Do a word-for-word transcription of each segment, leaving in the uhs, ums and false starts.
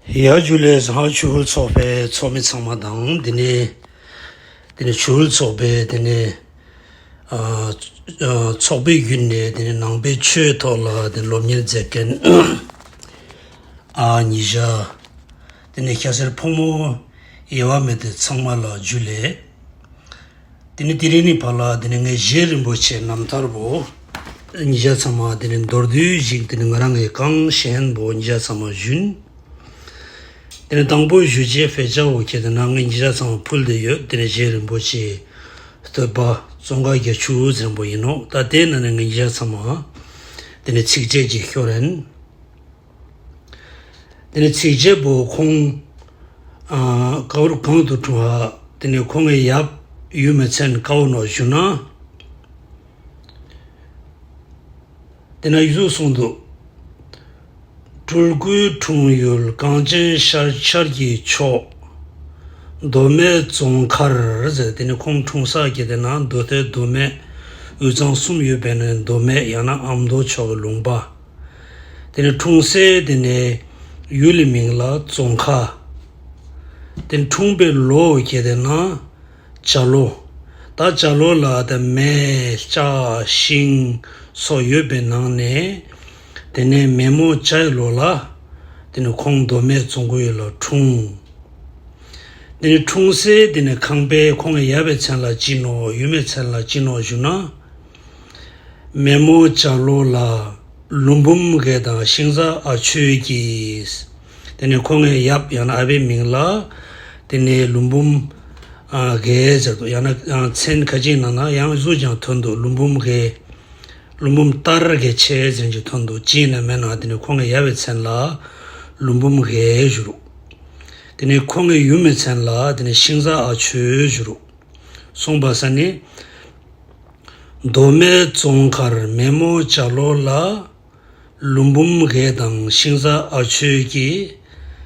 ཡ་ཇུ་ལེ། ཟ་ཧ་ཆུ་ཧུལ་ཚོགས་པའི་ཚོགས་མི་ཚང་མ་དང་། དེ་ནས་དེ་ནས་ཆུ་ཧུལ་ཚོགས་པའི་དེ་ནས་ཨ་ཨ་ཚོགས་པའི་བརྒྱུད་ནས་དེ་ནས་ནང་པའི་ཆོས་ཐོག་ལ་དེ་ནས་སློབ་གཉེར་མཛད་མཁན་ཨ་ཉི་ཤ། དེ་ནས་སྐྱ་སེར་ཕོ་མོ་དབྱེ་བ་མེད་དེ་ཚང་མ་ལ་ཇུ་ལེ། དེ་ནས་དེ་རིང་ནས་ཕར་ལ་དེ་ནས་ངས་རྗེ་རིན་པོ་ཆེ་རྣམ་ཐར་བོ་ཉི་ཤ་ཚང་མ་དེ་ནས་མདོར་བསྡུས་ཤིག་དེ་ནས་ང་རང་གི་གང་ཤེས་ཡོན་པོ་ཉི་ཤ་ཚང་མ་ཞུན། དེ་ནས་དང་པོ་ཞུ་བྱའི་དཔེ་ཆ་བོ་ཁྱེད་དེ་ན་ངས་ཉི་ཤ་ཚང་མ་ཕུལ་བསྡད་ཡོད། དེ་ནས་རྗེ་རིན་པོ་ཆེ་བསྟོད་པ་ཙོང་ཁ་བརྒྱད་ཅུ་ཟེར་བོ་ཡིན་ནོ། ད་དེ་ན་ནས་ངས་ཉི་ཤ་ཚང་མ་དེ་ནས་ཚིགས་བཅད་ཅིག་ཤོར་ཡིན། དེ་ནས་ཚིགས་བཅད་པོ་ཁོང་ཨ་ཀ་བུར་གང་དུ་འཁྲུངས་ཧ། དེ་ནས་ཁོང་གི་ཡབ་ཡུལ་མི་མཚན་ཀ་བོ་ནོ་ཞུ་ན། དེ་ན་ཡུལ་གསུང་དུ། སྤྲུལ་སྐུའི་འཁྲུངས་ཡུལ་གངས་ཅན་ཤར་ཤར་གྱི་ཕྱོགས་མདོ་སྨད་ཙོང་ཁར་ཟེར། དེ་ནས་ཁོང་འཁྲུངས་ས་གི་དེ་ན་མདོ་སྟོད་མདོ་སྨད་དབུས་གཙང་གསུམ་ཡོད་པའི་ནས་མདོ་སྨད་ཡང་ན་ཨ་མདོ་ཕྱོགས་ཀྱི་ལུང་པ། དེ་ནས་འཁྲུངས་སའི་དེ་ནས་ཡུལ་ལི་མིང་ལ་ཙོང་ཁ། དེ་འཁྲུངས་པའི་ལོ་གི་དེ་ན་བྱ་ལོ། ད་བྱ་ལོ་ལ་དེ་མེ་ལྕགས་ཤིང་སོགས་ཡོད་པའི་ནང་ནས་དེ་ནས་མེ་མོ་བྱའི་ལོ་ལ་དེ་ནས་ཁོང་མདོ་སྨད་ཙོང་ཁའི་ཡུལ་ལ་འཁྲུངས། དེ་ནས་འཁྲུངས་སའི་དེ་ནས་ཁང་པའི་ཁོང་གི་ཡབ་པའི་མཚན་ལ་ཅི་ནོ་ཡུལ་མི་མཚན་ལ་ཅི་ནོ་ཞུ་ན། མེ་མོ་བྱ་ལོ་ལ་ལུམ་བུམ་དགེ་དང་ཤིང་བཟའ་ཨ་ཆོས་ཀྱིས། དེ་ནས་ཁོང་གི་ཡབ་ཡང་ན་ཨ་བའི་མིང་ལ་དེ་ནས་ལུམ་བུམ་ཨ་དགེ་ཟེར་དུ་ཡང་ན་ཨ་མཚན་ཁ་ཅིག་ནང་ན་ཡང་གཟུགས་ཀྱང་ཐོན་འདུག་ལུམ་བུམ་དགེ། ལུམ་བུམ་ལྟར་དགེ་ཆེ་ཟེར་གྱི་ཐོན་འདུག་ཅི་ཡིན་ན་མེད་ན་དེ་ནས་ཁོང་གི་ཡབ་པའི་མཚན་ལ་ལུམ་བུམ་དགེ་ཞུ་རུ། དེ་ནས་ཁོང་གི་ཡུལ་མི་མཚན་ལ་དེ་ནས་ཤིང་བཟའ་ཨ་ཆོས་ཞུ་རུ། གསུངས་པ་ས་ནི། མདོ་སྨད་ཙོང་ཁར་མེ་མོ་བྱ་ལོ་ལ། ལུམ་བུམ་དགེ་དང་ཤིང་བཟའ་ཨ་ཆོས་ཀྱིས།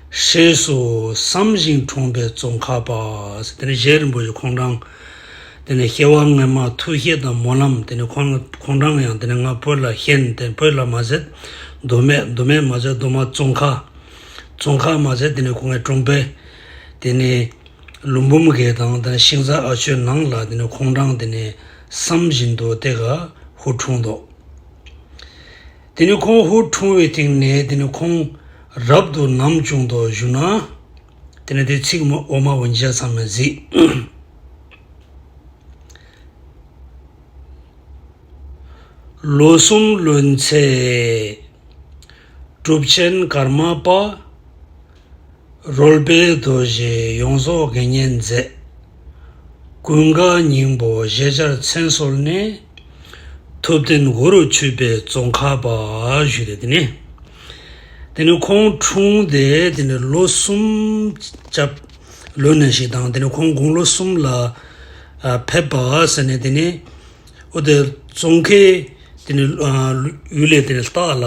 སྲས་སུ་བསམ་ཞིང་འཁྲུངས་པའི་ཙོང་ཁ་པ། དེ་ནས་རྗེ་རིན་པོ་ཆེ་ཁོང་རང་། དེ་ནས་སྐྱེ་བ་སྔོན་མ་ཐུགས་བསྐྱེད་དང་སྨོན་ལམ་དེ་ནས་ཁོང་ཁོང་རང་ཡང་དེ་ནས་ང་བོད་ལ་ཞེན་དེ་བོད་ལ་མ་ཟད་མདོ་སྨད་མདོ་སྨད་མ་ཟད་མདོ་སྨད་ཙོང་ཁ། ཙོང་ཁ་མ་ཟད་དེ་ནས་ཁོང་གི་གྲོང་པའི་དེ་ནས། ལུམ་བུམ་དགེ་དང་དེ་ནས་ཤིང་བཟའ་ཨ་ཆོས་ནང་ལ་དེ་ནས་ཁོང་རང་དེ་ནས་བསམ་བཞིན་དུ་དེ་ག་ཧུར་འཁྲུངས་འདུག་དེ་ནས་ཁོང་ཧུར་འཁྲུངས་པའི་སྟེང་ནས་དེ་ནས་ཁོང་རབ་ཏུ་ནམ་བྱུང་དོ་ཞུ་ན། དེ་ནས་དེ་ཚིག་མ་འོ་མ་འོན་ཆ་ཚང་མ་གཟིགས། ལོ་གསུམ་ལོན་ཚེ། གྲུབ་ཆེན་ཀརྨ་པ། རོལ་པའི་རྡོ་རྗེ་ཡོངས་རྫོགས་དགེ་བསྙེན་མཛད། ཀུན་དགའ་སྙིང་པོ་ཞེས་བྱར་མཚན་གསོལ་ནས། ཐུབ་བསྟན་གུ་རུ་མཆོད་པའི་ཙོང་ཁ་པ་ཞུས་ཏེ་དེ་ནས། དེ་ནས་ཁོང་འཁྲུངས་ཏེ་དེ་ནས་ལོ་གསུམ་སྐྱབས་ལོན་ནས་ཤིག་དང་དེ་ནས་ཁོང་དགུང་ལོ་གསུམ་ལ་ཨ་ཕེབས་པ་ཟེར་ནས་དེ་ནས་འོ་དེ་ཙོང་ཁའི་དེ་ནས་ཨ་ཡུལ་ལས་དེ་ནས་ལྟག་ལ།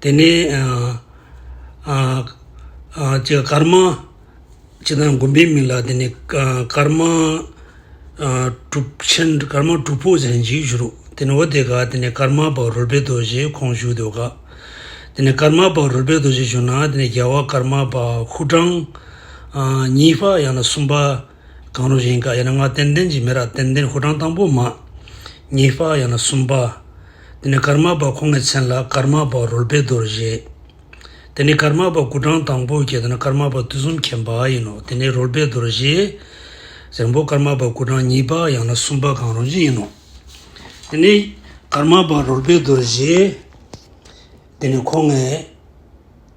དེ་ནས་ཨ་ཨ་ཨ་ཅེ་ཀརྨ་ཅེ་དང་དགོན་པའི་མིང་ལ་དེ་ནས་ཀ་ཀརྨ་ཨ་གྲུབ་ཆེན་ཀརྨ་གྲུབ་ཕུག་ཟེར་ཅིག་ཞུ་རུ། དེ་ནས་འོ་དེ་ག་དེ་ནས་ཀརྨ་པ་རོལ་པའི་རྡོ་རྗེ་ཁོང་བཞུགས་འདུག་ག་དེ་ནས་ཀརྨ་པ་རོལ་པའི་རྡོ་རྗེ་བཞུགས་ན་དེ་ནས་རྒྱལ་བ་ཀརྨ་པ་ཕོ་བྲང་ཨ་གཉིས་པ་ཡང་ན་གསུམ་པ། གང་རུང་ཞིག་ཡིན་ག་ཡང་ན་ང་ཏན་ཏན་གྱི་མི་ར་ཏན་ཏན་ཧུ་ཀྲང་དང་པོ་མ། གཉིས་པ་ཡང་ན་གསུམ་པ། དེ་ནས་ཀརྨ་པ་ཁོང་གི་མཚན་ལ་ཀརྨ་པ་རོལ་པའི་རྡོ་རྗེ། དེ་ནས་ཀརྨ་པ་སྐུ་ཕྲེང་དང་པོ་གྱི་དེ་ནས་ཀརྨ་པ་དུས་གསུམ་མཁྱེན་པ་ཡིན་ནོ། དེ་ནས་རོལ་པའི་རྡོ་རྗེ། ཟེར་པོ་ཀརྨ་པ་སྐུ་ཕྲེང་གཉིས་པ་ཡང་ན་གསུམ་པ་གང་རུང་ཞིག་ཡིན་ནོ། དེ་ནས་ཀརྨ་པ་རོལ་པའི་རྡོ་རྗེ། དེ་ནས་ཁོང་ངས།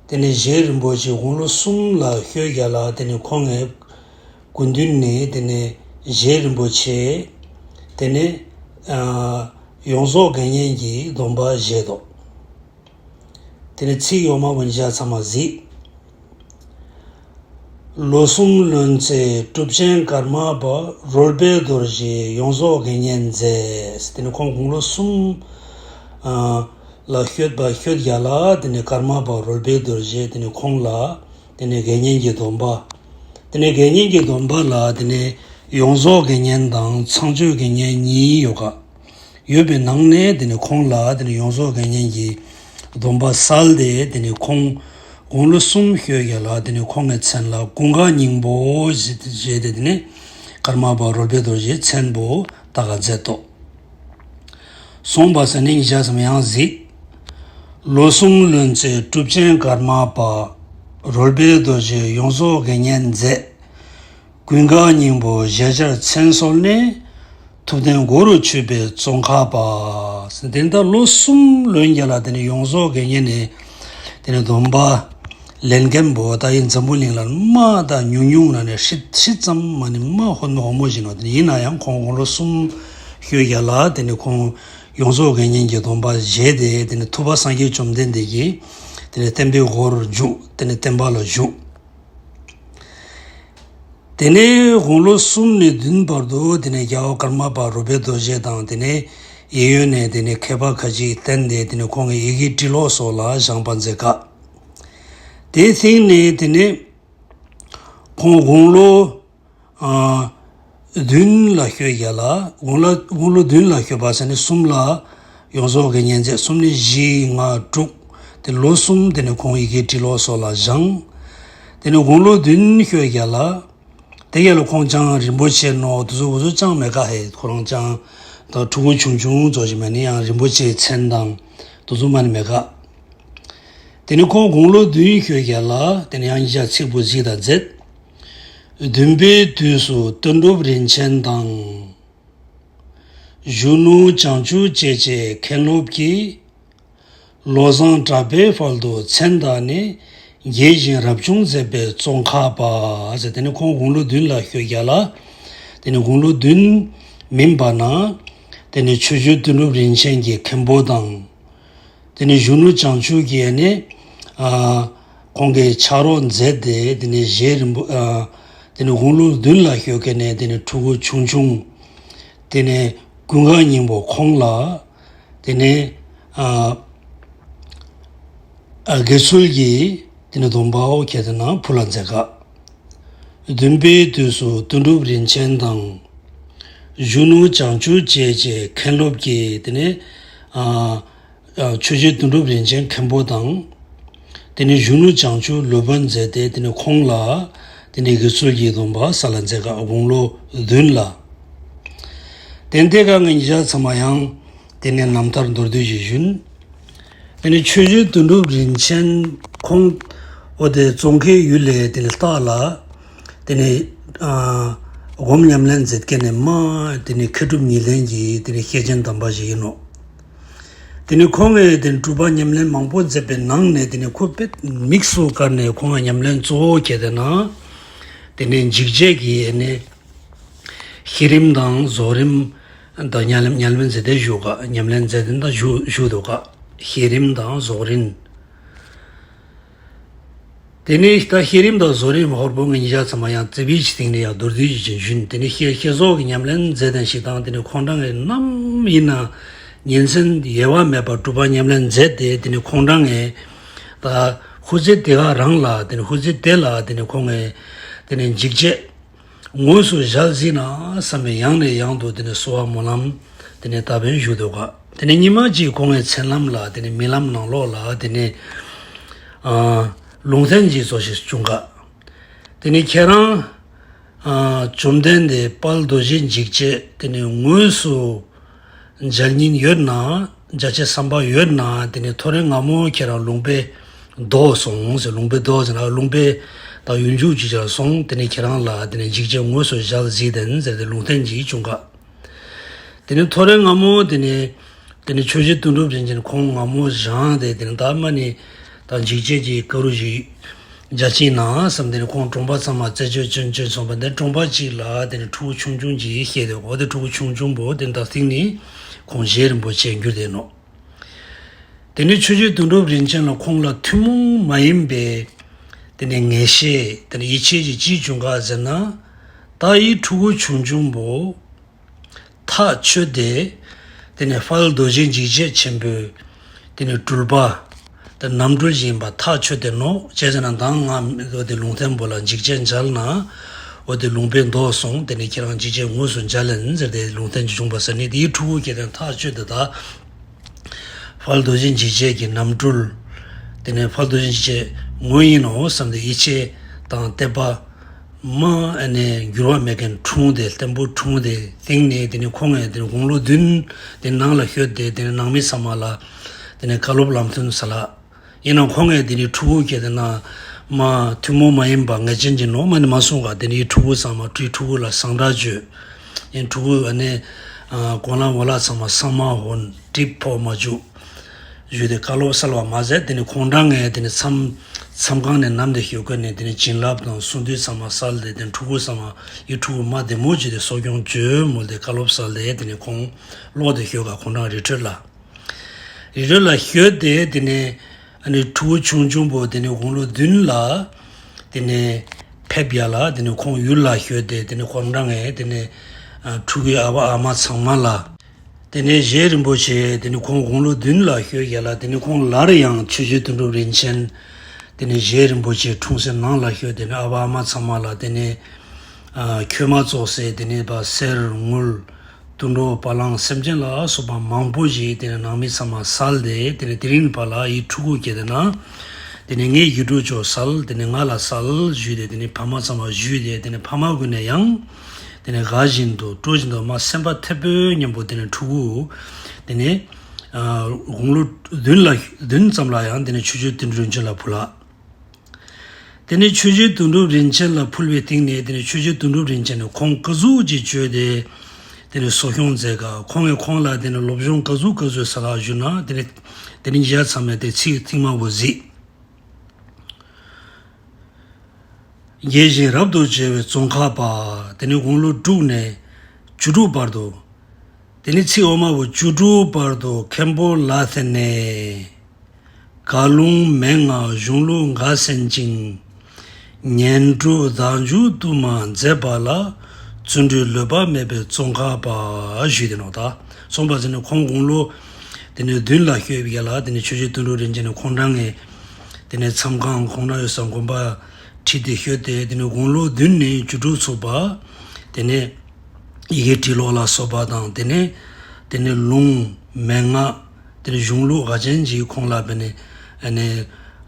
དེ་ནས་རྗེ་རིན་པོ་ཆེ་དགུང་ལོ་གསུམ་ལ་ཤོད་རྒྱ་ལ་དེ་ནས་ཁོང་ངས་སྐུ་མདུན་ནས་དེ་ནས་རྗེ་རིན་པོ་ཆེ་དེ་ནས་ཨ་ཡོངས་རྫོགས་དགེ་བསྙེན་གྱི་སྡོམ་པ་བཞེས་དོ། དེ་ནས་ཚིག་ཡོག་མ་བོ་ཉི་ཤ་ཚང་མ་གཟིགས། ལོ་གསུམ་ལོན་ཚེ་གྲུབ་ཆེན་ཀརྨ་པ་རོལ་པའི་རྡོ་རྗེ་ཡོངས་རྫོགས་དགེ་བསྙེན་མཛད། དེ་ནས་ཁོང་དགུང་ལོ་གསུམ་ཨ་ལ་ཤོད་པ་ཤོད་རྒྱ་ལ་དེ་ནས་ཀརྨ་པ་རོལ་པའི་རྡོ་རྗེ་དེ་ནས་ཁོང་ལ་དེ་ནས་དགེ་བསྙེན་གྱི་སྡོམ་པ། དེ་ནས་དགེ་བསྙེན་གྱི་སྡོམ་པ་ལ་དེ་ནས་ཡོངས་རྫོགས་དགེ་བསྙེན་དང་ཚངས་སྤྱོད་དགེ་བསྙེན་གཉིས་ཡོད་ག་ཡོད་པའི་ནང་ནས་དེ་ནས་ཁོང་ལ་དེ་ནས་ཡོངས་རྫོགས་དགེ་བསྙེན་གྱི་སྡོམ་པ་སལ་ཏེ་དེ་ནས་ཁོང་ དགུང་ལོ་གསུམ་ཤོས་ཀྱི་ལ་དེ་ནི་ཁོང་གི་མཚན་ལ་ཀུན་དགའ་སྙིང་པོ་ཞེས་ཏེ་དེ་ནི་ཀརྨ་པ་རོལ་པའི་རྡོ་རྗེའི་མཚན་པོ་བཏགས་མཛད་དོ། གསུངས་པ་ཟེར་ནི་ཉིན་ཞག་ཙམ་ཡང་གཟིགས། ལོ་གསུམ་ལོན་ཚེ་གྲུབ་ཆེན་ཀརྨ་པ་རོལ་པའི་རྡོ་རྗེ་ཡོངས་རྫོགས་དགེ་བསྙེན་མཛད། ཀུན་དགའ་སྙིང་པོ་ཞེས་བྱར་མཚན་གསོལ་ནས། ཐུབ་བསྟན་སྒོ་རུ་ཆུད་པའི་ཙོང་ཁ་པ། དེ་ལྟར་ལོ་གསུམ་ལོན་རྒྱ་ལ་དེ་ནི་ཡོངས་རྫོགས་དགེ་བསྙེན་ནས་དེ་ནི་སྡོམ་པ་ལེན་མཁན་པོ་ད་ཡིན་འཛམ་བུ་གླིང་ལ་མ་ད་ཉུང་ཉུང་ན་ནས་ཧྲིལ་ཧྲིལ་ཙམ་མ་ནི་མ་ཧོན་མོ་ཧོ་མོ་བཞིན་ནོ། དེ་ནི་ཡིན་ན་ཡང་ཁོང་དགུང་ལོ་གསུམ་ཤོས་རྒྱ་ལ་དེ་ནི་ཁོང་ཡོངས་རྫོགས་དགེ་བསྙེན་གྱི་སྡོམ་པ་བཞེས་ཏེ་དེ་ནི་ཐུབ་པ་སངས་རྒྱས་བཅོམ་ལྡན་འདས་ཀྱི་དེ་ནི་བསྟན་པའི་སྒོ་རུ་འཇུག་དེ་ནི་བསྟན་པ་ལ་ཞུགས། དེ་ནས་དགུང་ལོ་གསུམ་ནས་བདུན་བར་དུ་དེ་ནས་རྒྱལ་བ་ཀརྨ་པ་རོལ་པའི་རྡོ་རྗེ་དང་དེ་ནས་གཡས་གཡོན་ནས་དེ་ནས་མཁས་པ་ཁ་ཅིག་བསྟེན་ཏེ་དེ་ནས་ཁོང་གི་ཡི་གེ་ཏྲི་ལོ་སོགས་ལ་སྦྱངས་པ་མཛད་ཀ། དེའི་སྟེང་ནས་དེ་ནས་ཁོང་དགུང་ལོ་ཨ་བདུན་ལ་ཤོས་རྒྱ་ལ་དགུང་ལོ་དགུང་ལོ་བདུན་ལ་ཤོས་པ་ཟེར་ནས་གསུམ་ལ་ཡོངས་རྫོགས་ཀྱི་ཉན་ཚད་གསུམ་ནས་བཞི་ལྔ་དྲུག་དེ་ལོ་གསུམ་དེ་ནས་ཁོང་ཡི་གེ་ཏྲི་ལོ་སོགས་ལ་སྦྱངས། དེ་ནས་དགུང་ལོ་བདུན་ཤོས་རྒྱ་ལ། དེ་ཡ་ལ་ཁོང་ཅང་རིན་པོ་ཆེ་ནོ་དུ་ཚོ་བུ་ཚོ་ཅང་མེད་ཀ་ཧེ། ཁོ་རང་ཅང་ད་ཕྲུ་གུ་ཆུང་ཆུང་ཚོ་ཞིག་མེད་ནི་ཡང་རིན་པོ་ཆེའི་མཚན་དང་དུ་ཚོ་མ་ནི་མེད་ཀ། དེ་ནི་ཁོང་དགུང་ལོ་བདུན་ཤོས་རྒྱ་ལ་དེ་ནི་ཡང་ཡིག་ཆ་ཚིག་པོ་གཟིགས་དང་མཛད། བདུན་པའི་དུས་སུ་དོན་གྲུབ་རིན་ཆེན་དང་། གཞོན་ནུ་བྱང་ཆུབ་ཅེས་བྱའི་མཁན་སློབ་ཀྱིས། བློ་བཟང་གྲགས་པའི་དཔལ་དུ་མཚན་བཏགས་ནས། རྒྱས་ཤིང་རབ་བྱུང་མཛད་པའི་ཙོང་ཁ་པ། ཟེར་དེ་ནི་ཁོང་དགུང་ལོ་བདུན་ལ་ཤོས་རྒྱ་ལ། དེ་ནི་དགུང་ལོ་བདུན་མིན་པ་ན། དེ་ནི་ཆོས་རྗེ་དོན་གྲུབ་རིན་ཆེན་གྱི་མཁན་པོ་དང་། དེ་ནི་གཞོན་ནུ་བྱང་ཆུབ་ཀྱི་ནི། ཨ་ཁོང་གིས་ཕྱག་རོགས་མཛད་དེ་དེ་ནི་རྗེ་རིན་པོ་ཨ་དེ་ནི་དགུང་ལོ་བདུན་ལ་ཤོས་ཀྱི་ནས་དེ་ནི་ཕྲུ་གུ་ཆུང་ཆུང་། དེ་ནས་ཀུན་དགའ་སྙིང་པོ་ཁོང་ལ་དེ་ནས་ཨ་ཨ་དགེ་ཚུལ་གྱི་དེ་ནས་སྡོམ་པའོ་ཁྱེད་དེ་ན་ཕུལ་ལ་མཛད་ཀ། བདུན་པའི་དུས་སུ་དོན་གྲུབ་རིན་ཆེན་དང་། གཞོན་ནུ་བྱང་ཆུབ་ཅེས་བྱའི་མཁན་སློབ་ཀྱིས་དེ་ནས་ཨ་ཆོས་རྗེ་དོན་གྲུབ་རིན་ཆེན་མཁན་པོ་དང་། དེ་ནས་གཞོན་ནུ་བྱང་ཆུབ་ལུས་པ་མཛད་དེ་དེ་ནས་ཁོང་ལ་དེ་ནས་དགེ་ཚུལ་གྱི་སྡོམ་པ་སལ་ལ་མཛད་ཀ་དགུང་ལོ་བདུན་ལ། དེ་འདས་ཀ་ངའི་ཉིན་ཞག་ཚང་མ་ཡང་དེ་ནས་རྣམ་ཐར་མདོར་བསྡུས་ཤིག་ཞུན། དེ་ནས་ཆོས་རྗེ་དོན་གྲུབ་རིན་ཆེན་ཁོང་འོ་དེ་ཙོང་ཁའི་ཡུལ་ལས་དེ་ནས་ལྟག་ལ་དེ་ནས་ཨ་སྒོམ་ཉམས་ལེན་མཛད་མཁན་ནས་མ་དེ་ནས་མཁས་གྲུབ་ཉིད་ལྡན་གྱི་དེ་ནས་ཤེས་ཅན་དམ་པ་ཞིག་ཡིན་ནོ། དེ་ནས་ཁོང་གིས་དེ་ནས་སྒྲུབ་པ་ཉམས་ལེན་མང་པོ་མཛད་པའི་ནང་ནས་དེ་ནས་ཁོ་དཔེ་དམིགས་སུ་བཀར་ནས་ཁོང་གི་ཉམས་ལེན་གཙོ་བོ་གལ་ཏེ་ན་དེ་ནས་འཇིགས་བྱེད་ཀྱི་ནས་བསྐྱེད་རིམ་དང་རྫོགས་རིམ་དང་ཉམས་ལེན་ཉམས་ལེན་མཛད་དེ་བཞུགས་ཀ་ཉམས་ལེན་མཛད་དེ་ད་བཞུགས་བཞུགས་འདུག་ཀ། བསྐྱེད་རིམ་དང་རྫོགས་རིམ། དེ་ནས་ད་བསྐྱེད་རིམ་དང་རྫོགས་རིམ་ཧོར་པོ་ངའི་ཉིན་ཞག་ཚང་མ་ཡང་རྩེ་བའི་ཆི་སྟེང་ནས་ཡང་མདོར་བསྡུས་ཀྱི་ཅན་ཞུན། དེ་ནས་བསྐྱེད་བསྐྱེད་རྫོགས་ཀྱི་ཉམས་ལེན་མཛད་དེ་ཞིག་དང་དེ་ནས་ཁོང་རང་གི་ནམ་ཡིན་ན་ཉིན་མཚན་དབྱེ་བ་མེད་པར་སྒྲུབ་པ་ཉམས་ལེན་མཛད་དེ་དེ་ནས་ཁོང་རང་གི་ད་ཧུ་ཚེ་དེ་ག་རང་ལ་དེ་ནས་ཧུ་ཚེ་དེ་ལ་དེ་ནས་ཁོང་གི་དེ་ནས་འཇིགས་བྱེད་དངོས་སུ་ཞལ་གཟིགས་ན་བསམ་པའི་ཡང་ནས་ཡང་དུ་དེ་ནས་གསོལ་བ་སྨོན་ལམ་དེ་ནས་བཏབ་པའི་བཞུགས་འདུག་ག། དེ་ནས་ཉི་མ་གཅིག་ཁོང་གི་མཚན་ལམ་ལ་དེ་ནས་རྨི་ལམ་ནང་ལོགས་ལ་དེ་ནས་ཨ་ལུང་བསྟན་གྱི་ཚོགས་ཤིག་བྱུང་ག། དེ་ནས་ཁྱེད་རང་ཨ་བཅོམ་ལྡན་འདས་དཔལ་རྡོ་རྗེ་འཇིགས་བྱེད་དེ་ནས་དངོས་སུ་མཇལ་སྙིང་ཡོད་ན་མཇལ་ཆེད་བསམ་པ་ཡོད་ན་དེ་ནས་ཐོ་རེ་སྔ་མོ་ཁྱེད་རང་ལུང་པའི་མདོ་སོང་ཟེར། ལུང་པའི་མདོ་ཟེར་ན་ལུང་པའི་ད་ཡུལ་འཇུག་ཅིག་ཅར་སོང་། དེ་ནས་ཁྱེད་རང་ལ་དེ་ནས་འཇིགས་བྱེད་དངོས་སུ་ཞལ་གཟིགས་དན་ཟེར་ཏེ་ལུང་བསྟན་ཅིག་བྱུང་ག། དེ་ནས་ཐོ་རེ་སྔ་མོ་དེ་ནས་དེ་ནས་ཆོས་རྗེ་དོན་གྲུབ་རིན་ཆེན་ཁོང་སྔ་མོ་བཞེངས་ཏེ་དེ་ནས་ད་མ་ནི་ད་འཇིགས་བྱེད་ཀྱི་སྐབས་རུ་ཞིག་རྒྱ་ཆེན་ན་བསམ་དེ་ནས་ཁོང་གྲོང་པ་ཚང་མ་རྩད་གཅོད་བྱོན་བྱོན་སོང་བ་དེ་གྲོང་པ་གཅིག་ལ་དེ་ནས་ཕྲུ་གུ་ཆུང་ཆུང་གཅིག་སྐྱེས་ཏེ་འོ་དེ་ཕྲུ་གུ་ཆུང་ཆུང་པོ་དེ་ད་སྟེང་ནས་ཁོང་རྗེ་རིན་པོ་ཆེ་གྱུར་ཏེ་ནོ། དེ་ནས་ཆོས་རྗེ་དོན་གྲུབ་རིན་ཆེན་ལ་ཁོང་ལ་ཐུན་མོང་མ་ཡིན་པའི་དེ་ནས་ངེས་ཤེས་དེ་ནས་ཡིད་ཆེས་ཀྱི་ཅིའི་བྱུང་ག་ཟེར་ན། ད་ཡི་ཕྲུ་གུ་ཆུང་ཆུང་པོ་ཐག་ཆོད་དེ་དེ་ནས་དཔལ་རྡོ་རྗེ་འཇིགས་བྱེད་ཆེན་པོའི་དེ་ནས་སྤྲུལ་པ་དེ་རྣམ་སྤྲུལ་ཡིན་པ་ཐག་ཆོད་དེ་ནོ། བྱས་ཙང་ན་ད་ང་འོ་དེ་ལུང་བསྟན་པོ་ལ་འཇིགས་བྱེད་མཇལ་ན་འོ་དེ་ལུང་པའི་མདོ་སོང་། དེ་ནས་ཁྱེད་རང་འཇིགས་བྱེད་དངོས་སུ་མཇལ་ལན་ཟེར་ཏེ་ལུང་བསྟན་ཅིག་བྱུང་བ་ཟེར་ནས་དེའི་ཕྲུ་གུ་སྐྱེས་དོན་ཐག་ཆོད་དེ་ད། དཔལ་རྡོ་རྗེ་འཇིགས་བྱེད་ཀྱི་རྣམ་སྤྲུལ། དེ་ནས་ཕ་རོལ་ཏུ་ཕྱིན་ཆེན་ངོ་ཡིན་ནོ་བསམ་སྟེ་ཡིད་ཆེས་དང་དད་པ་མ་ཨ་ནི་འགྱུར་བ་མེད་མཁན་འཁྲུངས་ཏེ་བརྟན་པོ་འཁྲུངས་ཏེ་སྟེང་ནས་དེ་ནས་ཁོང་ངས་དེ་ནས་དགུང་ལོ་བདུན་དེ་ནང་ལ་ཤོད་དེ་དེ་ནས་ནང་མི་ཚང་མ་ལ་དེ་ནས་བཀའ་སློབ་ལམ་སྟོན་ས་ལ། ཡིན་ནའང་ཁོང་ངས་དེ་ནས་ཕྲུ་གུ་སྐྱེས་དེ་ན་མ་ཐུན་མོང་མ་ཡིན་པ་ངེས་ཅན་གྱི་ནོ་མ་ནི་མ་གསུང་ག་དེ་ནས་ཕྲུ་གུ་ཚང་མ་ཕྲུ་ཕྲུ་གུ་ལ་བཟང་དྲག་བརྗོད། ཡིན་ཕྲུ་གུ་ཨ་ནི་གོ་ལ་འོ་ལ་ཚང་མ་སང་མ་ཧོན་གྲིབ་ཕོག་མ་བཅུག་ཞུས་ཏེ་བཀའ་སློབ་སྩལ་བ་མ་ཟད་དེ་ནས་ཁོང་རང་ངས་དེ་ནས་མཚམས་མཚམས་ཁང་ནས་ནམ་དེ་ཤོད་ཀ་ནས་དེ་ནས་བྱིན་རླབས་དང་གསུང་འདུས་ཚང་མ་སྩལ་ཏེ་དེ་ནས་ཕྲུ་གུ་ཚང་མ་ཡི་ཕྲུ་གུ་མ་བདེ་མོ་བྱས་ཏེ་གསོ་སྐྱོང་བྱོས་མོལ་ཏེ་བཀའ་སློབ་སྩལ་ཏེ་དེ་ནས་ཁོང་ལོག་སྟེ་ཤོད་ཀ་ཁོང་རང་རི་ཁྲོད་ལ། རི་ཁྲོད་ལ་ཤོད་དེ་དེ་ནས་ཨ་ནི་ཕྲུ་གུ་ཆུང་ཆུང་པོ་དེ་ནས་དགུང་ལོ་བདུན་ལ་དེ་ནས་ཕེབས་ཡ་ལ་དེ་ནས་ཁོང་ཡུལ་ལ་ཤོད་དེ་དེ་ནས་ཁོང་རང་ངས་དེ་ནས་ཕྲུ་གུའི་ཨ་ཕ་ཨ་མ་ཚང་མ་ལ། དེ་ནས་རྗེ་རིན་པོ་ཆེ་དེ་ནས་ཁོང་དགུང་ལོ་བདུན་ལ་ཤོད་ཡ་ལ་དེ་ནས་ཁོང་སླར་ཡང་ཆོས་རྗེ་དོན་གྲུབ་རིན་ཆེན་དེ་ནས་རྗེ་རིན་པོ་ཆེ་འཁྲུངས་སའི་ནང་ལ་ཤོད་དེ་ནས་ཨ་ཕ་ཨ་མ་ཚང་མ་ལ་དེ་ནས་ཨ་ཁྱོད་མ་ཙོགས་སེ་དེ་ནས་པ་གསེར་དངུལ་དུད་འགྲོ་བ་ལང་སེམས་ཅན་ལ་སོགས་པ་མང་པོ་ཞིག་དེ་ནས་ནང་མི་ཚང་མ་སལ་ཏེ་དེ་ནས་དེ་རིང་པ་ལ་ཡི་ཕྲུ་གུ་སྐྱེས་དེ་ན་དེ་ནས་ངའི་ཡུལ་གྲུ་ཅོག་སལ་དེ་ནས་ང་ལ་སལ་ཞུས་ཏེ་དེ་ནས་ཕ་མ་ཚང་མ་ཞུས་ཏེ་དེ་ནས་ཕ་མ་ཀུན་ནས་ཡང་དེ་ནས་དགའ་བཞིན་དུ་སྤྲོ་བཞིན་དུ་མ་སེམས་པ་འཐད་པོའི་མཉམ་པོ་དེ་ནས་ཕྲུ་གུ་དེ་ནས་ཨ་དགུང་ལོ་བདུན་ལ་བདུན་ཙམ་ལ་ཡང་དེ་ནས་ཆོས་རྗེ་དོན་གྲུབ་རིན་ཆེན་ལ་ཕུལ་ལ། དེ་ནས་ཆོས་རྗེ་དོན་གྲུབ་རིན་ཆེན་ལ་ཕུལ་བའི་སྟེང་ནས་དེ་ནས་ཆོས་རྗེ་དོན་གྲུབ་རིན་ཆེན་ནས་ཁོང་ཀ་ཟུག་ཅིག་བཅོས་ཏེ་དེ་ནས་གསོ་སྐྱོང་མཛད་ག་ཁོང་གིས་ཁོང་ལ་དེ་ནས་སློབ་སྦྱོང་ཀ་ཟུག་ཀ་ཟུག་ས་ལ་ཞུ་ན་དེ་ནས་དེ་ནས་ཡ་ཚང་མས་དེ་ཚིག་ཐིག་མ་བོ་གཟིགས། དགྱེས་བཞིན་རབ་ཏུ་བརྗེ་བའི་ཙོང་ཁ་པ། དེ་ནས་དགུང་ལོ་དྲུག་ནས་བཅུ་དྲུག་བར་དུ། དེ་ནས་ཚིག་འོག་མ་བོ་བཅུ་དྲུག་བར་དུ་མཁན་པོ་ལ་ཐེ་ནས། ག་ལུང་མན་ངག་གཞུང་ལུགས་འགའ་གསན་ཅིང་། ཉན་སྒྲུབ་བདག་འཇུག་དུ་མ་མཛད་པ་ལ། བརྩོན་འགྲུས་ལྷོད་པ་མེད་པའི་ཙོང་ཁ་པ་ཞུས་ཏེ་ནོ་ད། ཙོང་པ་ཟེར་ནས་ཁོང་དགུང་ལོ་དེ་ནས་བདུན་ལ་ཤོད་པའི་ལ་དེ་ནས་ཆོས་རྗེ་དོན་གྲུབ་རིན་ཆེན་ནས་ཁོང་རང་ངས་དེ་ནས་མཚམས་ཁང་ཁོང་རང་ཡོད་ས་དགོན་པ་ཁྲིད་དེ་ཤོད་དེ་དེ་ནས་དགུང་ལོ་བདུན་ནས་བཅུ་དྲུག་ཚུགས་པ་དེ་ནས་ཡི་གེ་བྲིས་ཀློག་ལ་སོགས་པ་དང་དེ་ནས་དེ་ནས་ལུང་མན་ངག་དེ་ནས་གཞུང་ལུགས་འགའ་ཅན་གྱིས་ཁོང་ལ་བས་ནས་ཨ་ནི་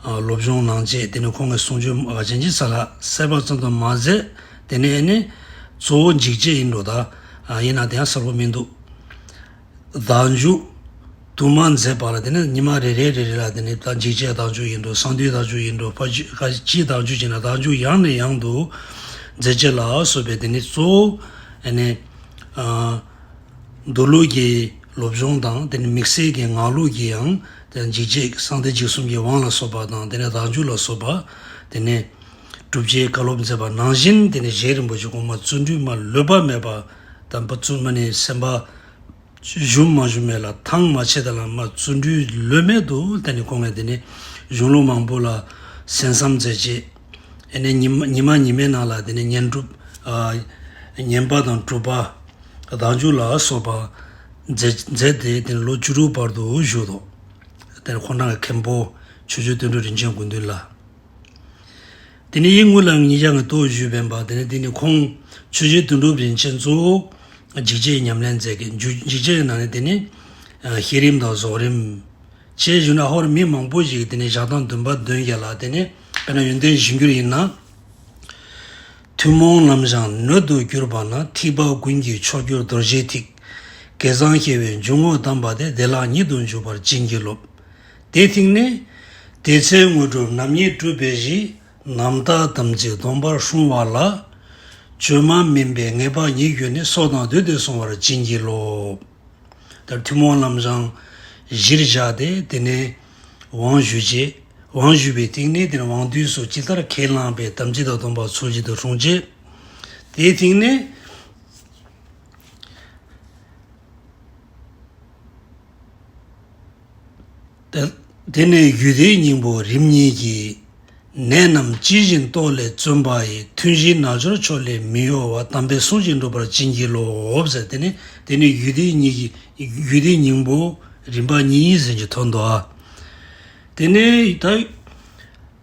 སློབ་སྦྱོང་གནང་རྗེས་དེ་ནས་ཁོང་གི་གསུང་ཆོས་འགའ་ཅན་གྱིས་ས་ལ་གསལ་བ་ཙམ་དུ་མ་ཟད་དེ་ནས་ཨ་ནི་གཙོ་བོ་འཇིགས་བྱེད་ཡིན་འགྲོ་ད་ཡིན་ན་དེ་ཡང་གསལ་པོ་མི་འདུག་བདག་འཇུག་དུ་མ་མཛད་པ་ལ་དེ་ནས་ཉི་མ་རེ་རེ་རེ་རེ་ལ་དེ་ནས་ད་འཇིགས་བྱེད་བདག་འཇུག་ཡིན་འགྲོ་གསང་འདུས་བདག་འཇུག་ཡིན་འགྲོ་ཕ་ཅི་ཁ་ཅི་བདག་འཇུག་བྱས་ན་བདག་འཇུག་ཡང་ནས་ཡང་དུ་མཛད་བྱེད་ལ་སོགས་པའི་དེ་ནས་གཙོ་བོ་ཨ་ནི་མདོ་ལུགས་ཀྱི་སློབ་སྦྱོང་དང་དེ་ནས་དམིགས་བསལ་གྱི་ངག་ལུགས་ཀྱི་ཡང་དེ་འཇིགས་བྱེད་གསང་བདེ་འཇིགས་གསུམ་གྱི་དབང་ལ་སོགས་པ་དང་དེ་ནས་བདག་འཇུག་ལ་སོགས་པ་དེ་ནས་སྒྲུབ་བྱེད་བཀའ་སློབ་མཛད་པ་ནང་བཞིན་དེ་ནས་རྗེ་རིན་པོ་ཆེ་གོང་མ་བརྩོན་འགྲུས་མ་ལྷོད་པ་མེད་པ་དམ་པ་བཙུན་མ་ནི་སེམས་པ་ཞུམ་མ་ཞུམ་མེད་ལ་ཐང་མ་ཆད་ད་ལ་མ་བརྩོན་འགྲུས་ལྷོད་མེད་དུ་དེ་ནས་ཁོང་ངས་དེ་ནས་གཞུང་ལུགས་མང་པོ་ལ་གསན་བསམ་མཛད་རྗེས་ཨེ་ནས་ཉི་མ་ཉི་མ་ཉི་མའི་ནང་ལ་དེ་ནས་ཉན་སྒྲུབ་ཨ་ཉན་པ་དང་སྒྲུབ་པ་བདག་འཇུག་ལ་སོགས་པ་མཛད་མཛད་དེ་དེ་ནས་ལོ་བཅུ་དྲུག་བར་དུ་བཞུགས་དོ། དེ་ནས་ཁོང་རང་གི་མཁན་པོ་ཆོས་རྗེ་དོན་གྲུབ་རིན་ཆེན་སྐུ་མདུན་ལ། དེ་ནས་ཡིན་དངུལ་ལ་ཉིས་བརྒྱ་ངས་ཏོག་ཞུས་པའི་བར་དེ་ནས་དེ་ནས་ཁོང་ཆོས་རྗེ་དོན་གྲུབ་རིན་ཆེན་གཙོ་བོ་འཇིགས་བྱེད་ཉམས་ལེན་མཛད་མཁན་འཇུ་འཇིགས་བྱེད་ནང་ནས་དེ་ནས་ཨ་བསྐྱེད་རིམ་དང་རྫོགས་རིམ་བཅས་ཞུ་ན་ཧོར་མི་མང་པོ་ཞིག་དེ་ནས་ཞག་དང་བདུན་པ་བདུན་བརྒྱད་ལ་དེ་ནས་དཔེར་ན་ཡོན་ཏན་གཞིར་གྱུར་ཡིན་ན། ཐུན་མོང་ལམ་བཞིན་སྣོད་དུ་གྱུར་པ་ན། ཐེག་པ་ཀུན་གྱི་མཆོག་གྱུར་རྡོ་རྗེའི་ཐིག། སྐལ་བཟང་ཤེས་པའི་འཇུག་ངོགས་གདམས་པ་དེ། བདེ་བླག་ཉིད་དུ་འཇུག་པར་བྱིན་གྱིས་རློབས། དེ་ཐིག་ནས། དེ་ཚེ་དངོས་གྲུབ་རྣམ་གཉིས་གྲུབ་པའི་གཞི། རྣམ་དག་དམ་ཚིག་སྡོམ་པར་སྲུང་བ་ལ། བཅོས་མ་མིན་པའི་ངེས་པ་ཉིད་གྱུར་ནས། སྲོག་དང་བསྡོས་ཏེ་བསྲུང་བར་བྱིན་གྱིས་རློབས། ད་ཐུན་མོང་ལམ་བཟང་གཞིར་བཞག་སྟེ་དེ་ནས་དབང་ཞུ་རྗེས་དབང་ཞུ་བའི་སྟེང་ནས་དེ་ནས་དབང་དུས་སུ་ཇི་ལྟར་ཁས་བླངས་པའི་དམ་ཚིག་དང་སྡོམ་པ་ཚུལ་བཞིན་དུ་སྲུང་རྗེས་དེའི་སྟེང་ནས། དེ་དེ་ནས་རྒྱུད་སྡེའི་སྙིང་པོ་རིམ་གཉིས་ཀྱི། ནད་རྣམས་ཇི་བཞིན་རྟོགས་ལས་བརྩོན་པ་ཡིས། ཐུན་བཞིའི་རྣལ་འབྱོར་མཆོག་ལས་མི་གཡོ་བ། དམ་པའི་གསུང་བཞིན་འགྲུབ་པར་བྱིན་གྱིས་རློབས་ཟེར། དེ་ནས་དེ་ནས་རྒྱུད་སྡེའི་གཉིས་ཀྱི་རྒྱུད་སྡེའི་སྙིང་པོ་རིམ་པ་གཉིས་ཟེར་གྱི་ཐོན་འདུག་ཨ། དེ་ནས་ད།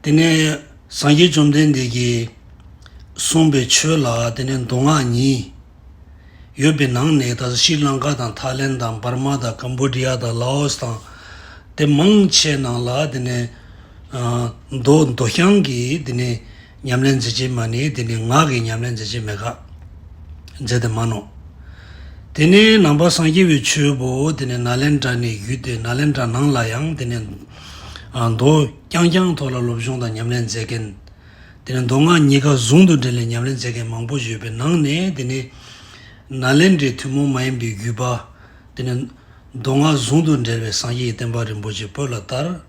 དེ་ནས་སངས་རྒྱས་བཅོམ་ལྡན་འདས་ཀྱིས་གསུངས་པའི་ཆོས་ལ་དེ་ནས་མདོ་སྔགས་གཉིས་ཡོད་པའི་ནང་ནས་ད་ཤྲི་ལང་ཀ་དང་ཐའི་ལེན་དང་འབར་མ་དང་ཀམ་བོ་ཌི་ཡ་དང་ལའོ་སི་དང་དེ་མང་ཆེ་ནང་ལ་དེ་ནས་ མདོ་མདོ་རྐྱང་གི་དེ་ནས་ཉམས་ལེན་མཛད་ཅེས་མ་ནི་དེ་ནས་ངག་གི་ཉམས་ལེན་མཛད་ཅེས་མེད་ག་མཛད་དེ་མ་ནོ། དེ་ནས་ནང་པ་སངས་རྒྱས་པའི་ཆོས་པོ་དེ་ནས་ནཱ་ལེནྡྲ་ནས་བརྒྱུད་དེ་ནཱ་ལེནྡྲ་ནང་ལ་ཡང་དེ་ནས་མདོ་རྐྱང་རྐྱང་ཐོག་ལ་སློབ་སྦྱོང་དང་ཉམས་ལེན་མཛད་མཁན། དེ་ནས་མདོ་སྔགས་གཉིས་ཀ་ཟུང་དུ་འབྲེལ་ནས་ཉམས་ལེན་མཛད་མཁན་མང་པོ་ཡོད་པའི་ནང་ནས་དེ་ནས་ནཱ་ལེནྡྲའི་ཐུན་མོང་མ་ཡིན་པའི་བརྒྱུད་པ། དེ་ནས་མདོ་སྔགས་ཟུང་དུ་འབྲེལ་བའི་སངས་རྒྱས་ཀྱི་བསྟན་པ་རིན་པོ་ཆེ་བོད་ལ་དར།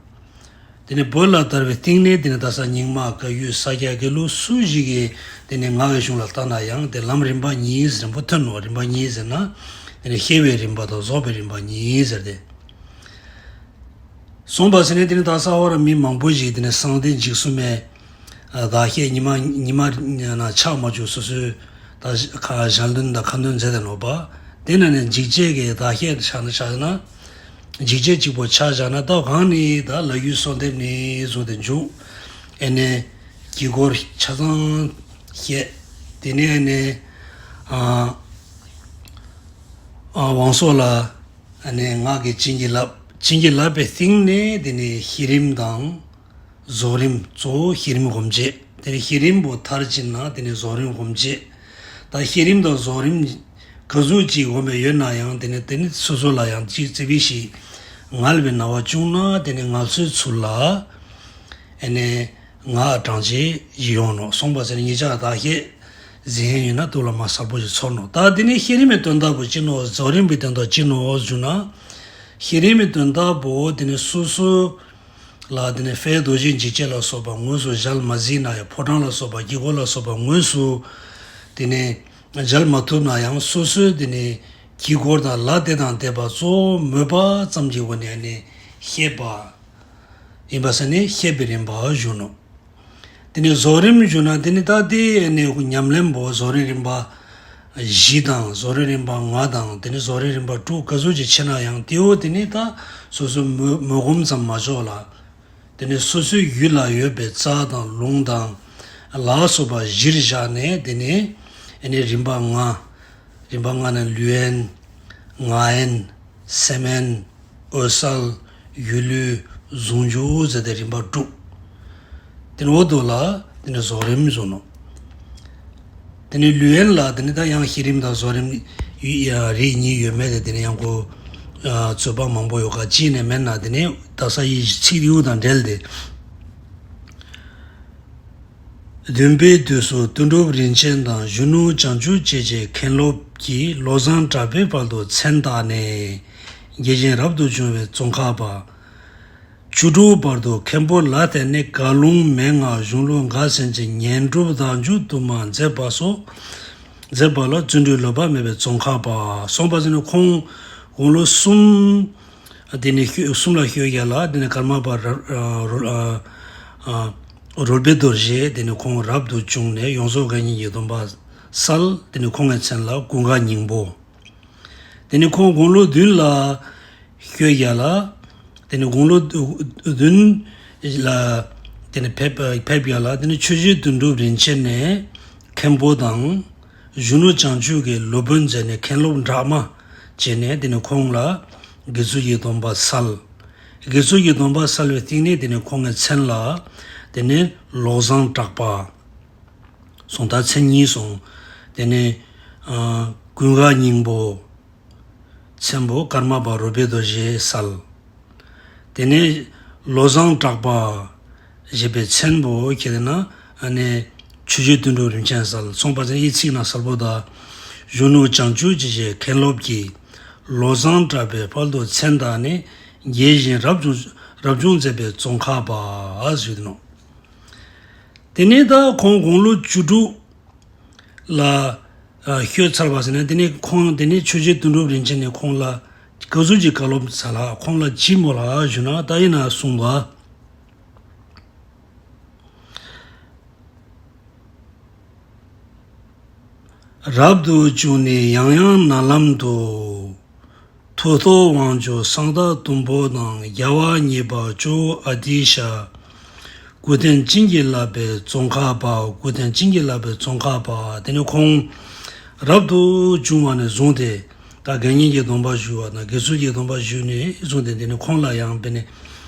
དེ་ནས་བོད་ལ་དར་བའི་སྟེང་ནས་དེ་ནས་ད་ས་རྙིང་མ་བཀའ་བརྒྱུད་ས་སྐྱ་དགེ་ལུགས་སུ་ཞིག་གིས་དེ་ནས་ངག་གི་གཞུང་ལ་བལྟ་ན་ཡང་དེ་ལམ་རིམ་པ་གཉིས་རིམ་པ་ཐོན་ནོ། རིམ་པ་གཉིས་ཟེར་ན་དེ་ནས་བཤད་པའི་རིམ་པ་དང་རྫོགས་པའི་རིམ་པ་གཉིས་ཟེར་ཏེ། སོང་པ་ཟེར་ནས་དེ་ནས་ད་ས་འོག་ར་མི་མང་པོ་ཞིག་དེ་ནས་གསང་བདེ་འཇིགས་གསུམ་མའི་བདག་བཤད་ཉི་མ་ཉི་མ་ན་ཆག་མ་བཅུག་སོ་སོའི་ད་ཁ་ཞལ་འདོན་དང་ཁ་འདོན་མཛད་དེ་ནོ་པ། དེ་ན་ནས་འཇིགས་བྱེད་ཀྱི་བདག་བཤད་ཆག་ན་ཆག་ན། འཇིགས་བྱེད་གཅིག་པོ་ཆ་བཞག་ན་ད་གང་ནི་ད་ལྷ་ཡུལ་གསོལ་འདེབས་ནས་བཟུང་སྟེ་འཇུག་ཨེ་ནས་དཀྱིལ་འཁོར་ཆ་ཚང་བཤད། དེ་ནས་ཨེ་ནས་ཨ་ཨ་དབང་སོགས་ལ་ཨ་ནས་ངག་གི་བྱིན་གྱིས་བརླབས། བྱིན་གྱིས་བརླབས་པའི་སྟེང་ནས་དེ་ནས་བསྐྱེད་རིམ་དང་རྫོགས་རིམ། གཙོ་བོ་བསྐྱེད་རིམ་སྒོམ་བྱེད། དེ་ནས་བསྐྱེད་རིམ་པོ་མཐར་ཕྱིན་ན་དེ་ནས་རྫོགས་རིམ་སྒོམ་བྱེད། ད་བསྐྱེད་རིམ་དང་རྫོགས་རིམ་ག་ཟུག་ཅིག་སྒོམ་པའི་ཡོད་ན་ཡང་དེ་ནས་དེ་ནས་སོ་སོ་ལ་ཡང་ཅིག་ཙི་བི་ཞིག་ངལ་བའི་སྣང་བ་བྱུང་ན་དེ་ནས་ངལ་གསོའི་ཚུལ་ལ་ཨེ་ནས་ངག་བགྲང་བྱེད་ཡི་ཡོང་ནོ། སོང་པ་ཟེར་ནས་ངེད་ཅག་བདག་བཤད་གཟིགས་ཡས་ཡོད་ན་དུག་ལ་མ་གསལ་པོ་ཞིག་ཚོར་ནོ། ད་དེ་ནས་བསྐྱེད་རིམ་གྱི་དོན་དག་པོ་ཅི་ནོ། རྫོགས་རིམ་པའི་དོན་དག་ཅི་ནོ་ཞུ་ན། བསྐྱེད་རིམ་གྱི་དོན་དག་པོ་དེ་ནས་སོ་སོ་ལ་དེ་ནས་དཔལ་རྡོ་རྗེ་འཇིགས་བྱེད་ལ་སོགས་པ་དངོས་སུ་ཞལ་མ་གཟིགས་ན་ཡང་ཕོ་བྲང་ལ་སོགས་པ་དཀྱིལ་འཁོར་ལ་སོགས་པ་དངོས་སུ་དེ་ནས་མཇལ་མ་ཐུབ་ན་ཡང་སོ་སོའི་དེ་ནས་དཀྱིལ་འཁོར་དང་ལ་དེ་དང་འདས་པ་གཙོ་བོ་མོས་པ་ཙམ་གྱི་སྒོ་ནས་ནི་བཤད་པ་ཡིན་པ་ས་ནས་བཤད་པའི་རིམ་པ་ཞུ་ནོ། དེ་ནས་རྫོགས་རིམ་ཞུ་ན་དེ་ནི་ད་དེ་ནས་ཉམས་ལེན་པོ་རྫོགས་རིམ་རིམ་པ་བཞི་དང་རྫོགས་རིམ་རིམ་པ་ལྔ་དང་དེ་ནས་རྫོགས་རིམ་རིམ་པ་དྲུག་ག་ཟུག་ཅིག་བྱེད་ན་ཡང་དེའོ་དེ་ནི་ད་སོ་སོའི་མོས་མོས་སྒོམ་ཙམ་མ་ཆོག་ལ། དེ་ནས་སོ་སོའི་རྒྱུད་ལ་ཡོད་པའི་རྩ་དང་རླུང་དང་ལ་སོགས་པ་གཞིར་བཞག་ནས་དེ་ནས་ཨེ་ནས་རིམ་པ་ལྔ། རིམ་པ་ལྔ་ནི་ལུས་ཡན། ངག་ཡན། སེམས་ཡན། འོད་གསལ། སྒྱུ་ལུས། ཟུང་འཇུག་ཟེར་ཏེ་རིམ་པ་དྲུག་དེ་ནས་འོ་དོ་ལ་དེ་ནས་རྫོགས་རིམ་བཟོ་ནོ། དེ་ནས་ལུས་ཡན་ལ་དེ་ནས་ད་ཡང་བསྐྱེད་རིམ་དང་རྫོགས་རིམ་ཡ་རིགས་གཉིས་ཡོད་མེད་དེ་དེ་ནས་ཡང་གོ་རྩོད་པ་མང་པོ་ཡོད་ཀ་ཅི་ནས་མེད་ན་དེ་ནས་ད་ས་ཡི་ཚིག་རིའུ་དང་འབྲེལ་ཏེ། བདུན་པའི་དུས་སུ་དོན་གྲུབ་རིན་ཆེན་དང་གཞོན་ནུ་བྱང་ཆུབ་ཅེས་བྱའི་མཁན་སློབ་ཀྱིས་བློ་བཟང་གྲགས་པའི་དཔལ་དུ་མཚན་བཏགས་ནས་རྒྱལ་ཞེན་རབ་ཏུ་བྱུང་བའི་ཙོང་ཁ་པ། བཅུ་དྲུག་བར་དུ་མཁན་པོ་ལ་བརྟེན་ནས་བཀའ་ལུང་མན་ངག་གཞུང་ལུགས་འགའ་ཟིན་གྱི་བསྙེན་སྒྲུབ་དང་མཇུག་ཏུ་མ་མཛད་པ་སོགས་མཛད་པ་ལ་བརྩོན་འགྲུས་ལོག་པ་མེད་པའི་ཙོང་ཁ་པ་སོང་པ་ཟིན་ནས་ཁོང་དགུང་ལོ་གསུམ། དེ་ནས་ཤོ་གསུམ་ལ་ཤོ་རྒྱག་ལ་དེ་ནས་ཀརྨ་པ་ར་རོལ་པའི་རྡོ་རྗེ་དེ་ནས་ཁོང་རབ་ཏུ་བྱུང་ནས་ཡོངས་རྫོགས་དགེ་བསྙེན་གྱི་སྡོམ་པ་སལ། དེ་ནས་ཁོང་གི་མཚན་ལ་ཀུན་དགའ་སྙིང་པོ། དེ་ནས་ཁོང་དགུང་ལོ་བདུན་ལ་ཤོ་རྒྱག་ལ། དེ་ནས་དགུང་ལོ་བདུན་ལ་དེ་ནས་ཕེབས་ཕེབས་རྒྱག་ལ་དེ་ནས་ཆོས་རྗེ་དོན་གྲུབ་རིན་ཆེན་ནས་མཁན་པོ་དང་གཞོན་ནུ་བྱང་ཆུབ་ཀྱི་སློབ་དཔོན་མཛད་ནས་མཁན་སློབ་གྲགས་མ་བྱས་ནས་དེ་ནས་ཁོང་ལ་དགེ་ཚུལ་གྱི་སྡོམ་པ་སལ། དགེ་ཚུལ་གྱི་སྡོམ་པ་སལ་བའི་སྟེང་ནས་དེ་ནས་ཁོང་གི་མཚན་ལ་དེ་ནས་བློ་བཟང་གྲགས་པ། སོང་ད་མཚན་གཉིས་སོང་། དེ་ནས་ཨ་ཀུན་དགའ་སྙིང་པོ། མཚན་པོ་ཀརྨ་པ་རོལ་པའི་རྡོ་རྗེ་སལ། དེ་ནས་བློ་བཟང་གྲགས་པ་ཞེས་པའི་མཚན་པོ་ཁྱེད་ན་ཨ་ནི་ཆོས་རྗེ་དོན་གྲུབ་རིན་ཆེན་སལ་སོང་པ་ཚེ་ཡི་ཚིག་ན་གསལ་པོ་ད། གཞོན་ནུ་བྱང་ཆུབ་ཅེས་བྱའི་མཁན་སློབ་ཀྱིས་བློ་བཟང་གྲགས་པའི་དཔལ་དུ་མཚན་བཏགས་ནས་རྒྱལ་བཞིན་རབ་བྱུང་རབ་བྱུང་མཛད་པའི་ཙོང་ཁ་པ་ཞུས་ནོ། དེ་ནས་ད་ཁོང་དགུང་ལོ་བཅུ་དྲུག་ལ་ཤོད་ཚར་བ་ཟེར་ན་དེ་ནས་ཁོང་དེ་ནས་ཆོས་རྗེ་དོན་གྲུབ་རིན་ཆེན་ནས་ཁོང་ལ་ག་ཟུག་ཅིག་བཀའ་སློབ་སྩལ་ལ་ཁོང་ལ་ཅི་མོལ་ལ་ཞུ་ན་ད་ཡིན་ན་གསུངས་པ། རབ་ཏུ་བྱུང་ནས་ཡང་ཡང་ནཱ་ལམ་དུ། ཐུགས་རྟོག་དབང་ཕྱུག་གསང་བདག་དུམ་བུ་དང་རྒྱལ་བ་གཉིས་པ་ཇོ་བོ་ཨ་ཏི་ཤ། སྐུ་རྟེན་བྱིན་གྱིས་བརླབས་པའི་ཙོང་ཁ་པ། སྐུ་རྟེན་བྱིན་གྱིས་བརླབས་པའི་ཙོང་ཁ་པ། དེ་ནི་ཁོང་རབ་ཏུ་བྱུང་བ་ནས་བཟུང་སྟེ་ད་དགེ་བསྙེན་གྱི་སྡོམ་པ་ཞུ་བ་དང་དགེ་ཚུལ་གྱི་སྡོམ་པ་ཞུས་ནས་བཟུང་སྟེ་དེ་ནི་ཁོང་ལ་ཡང་དཔེ་ནི་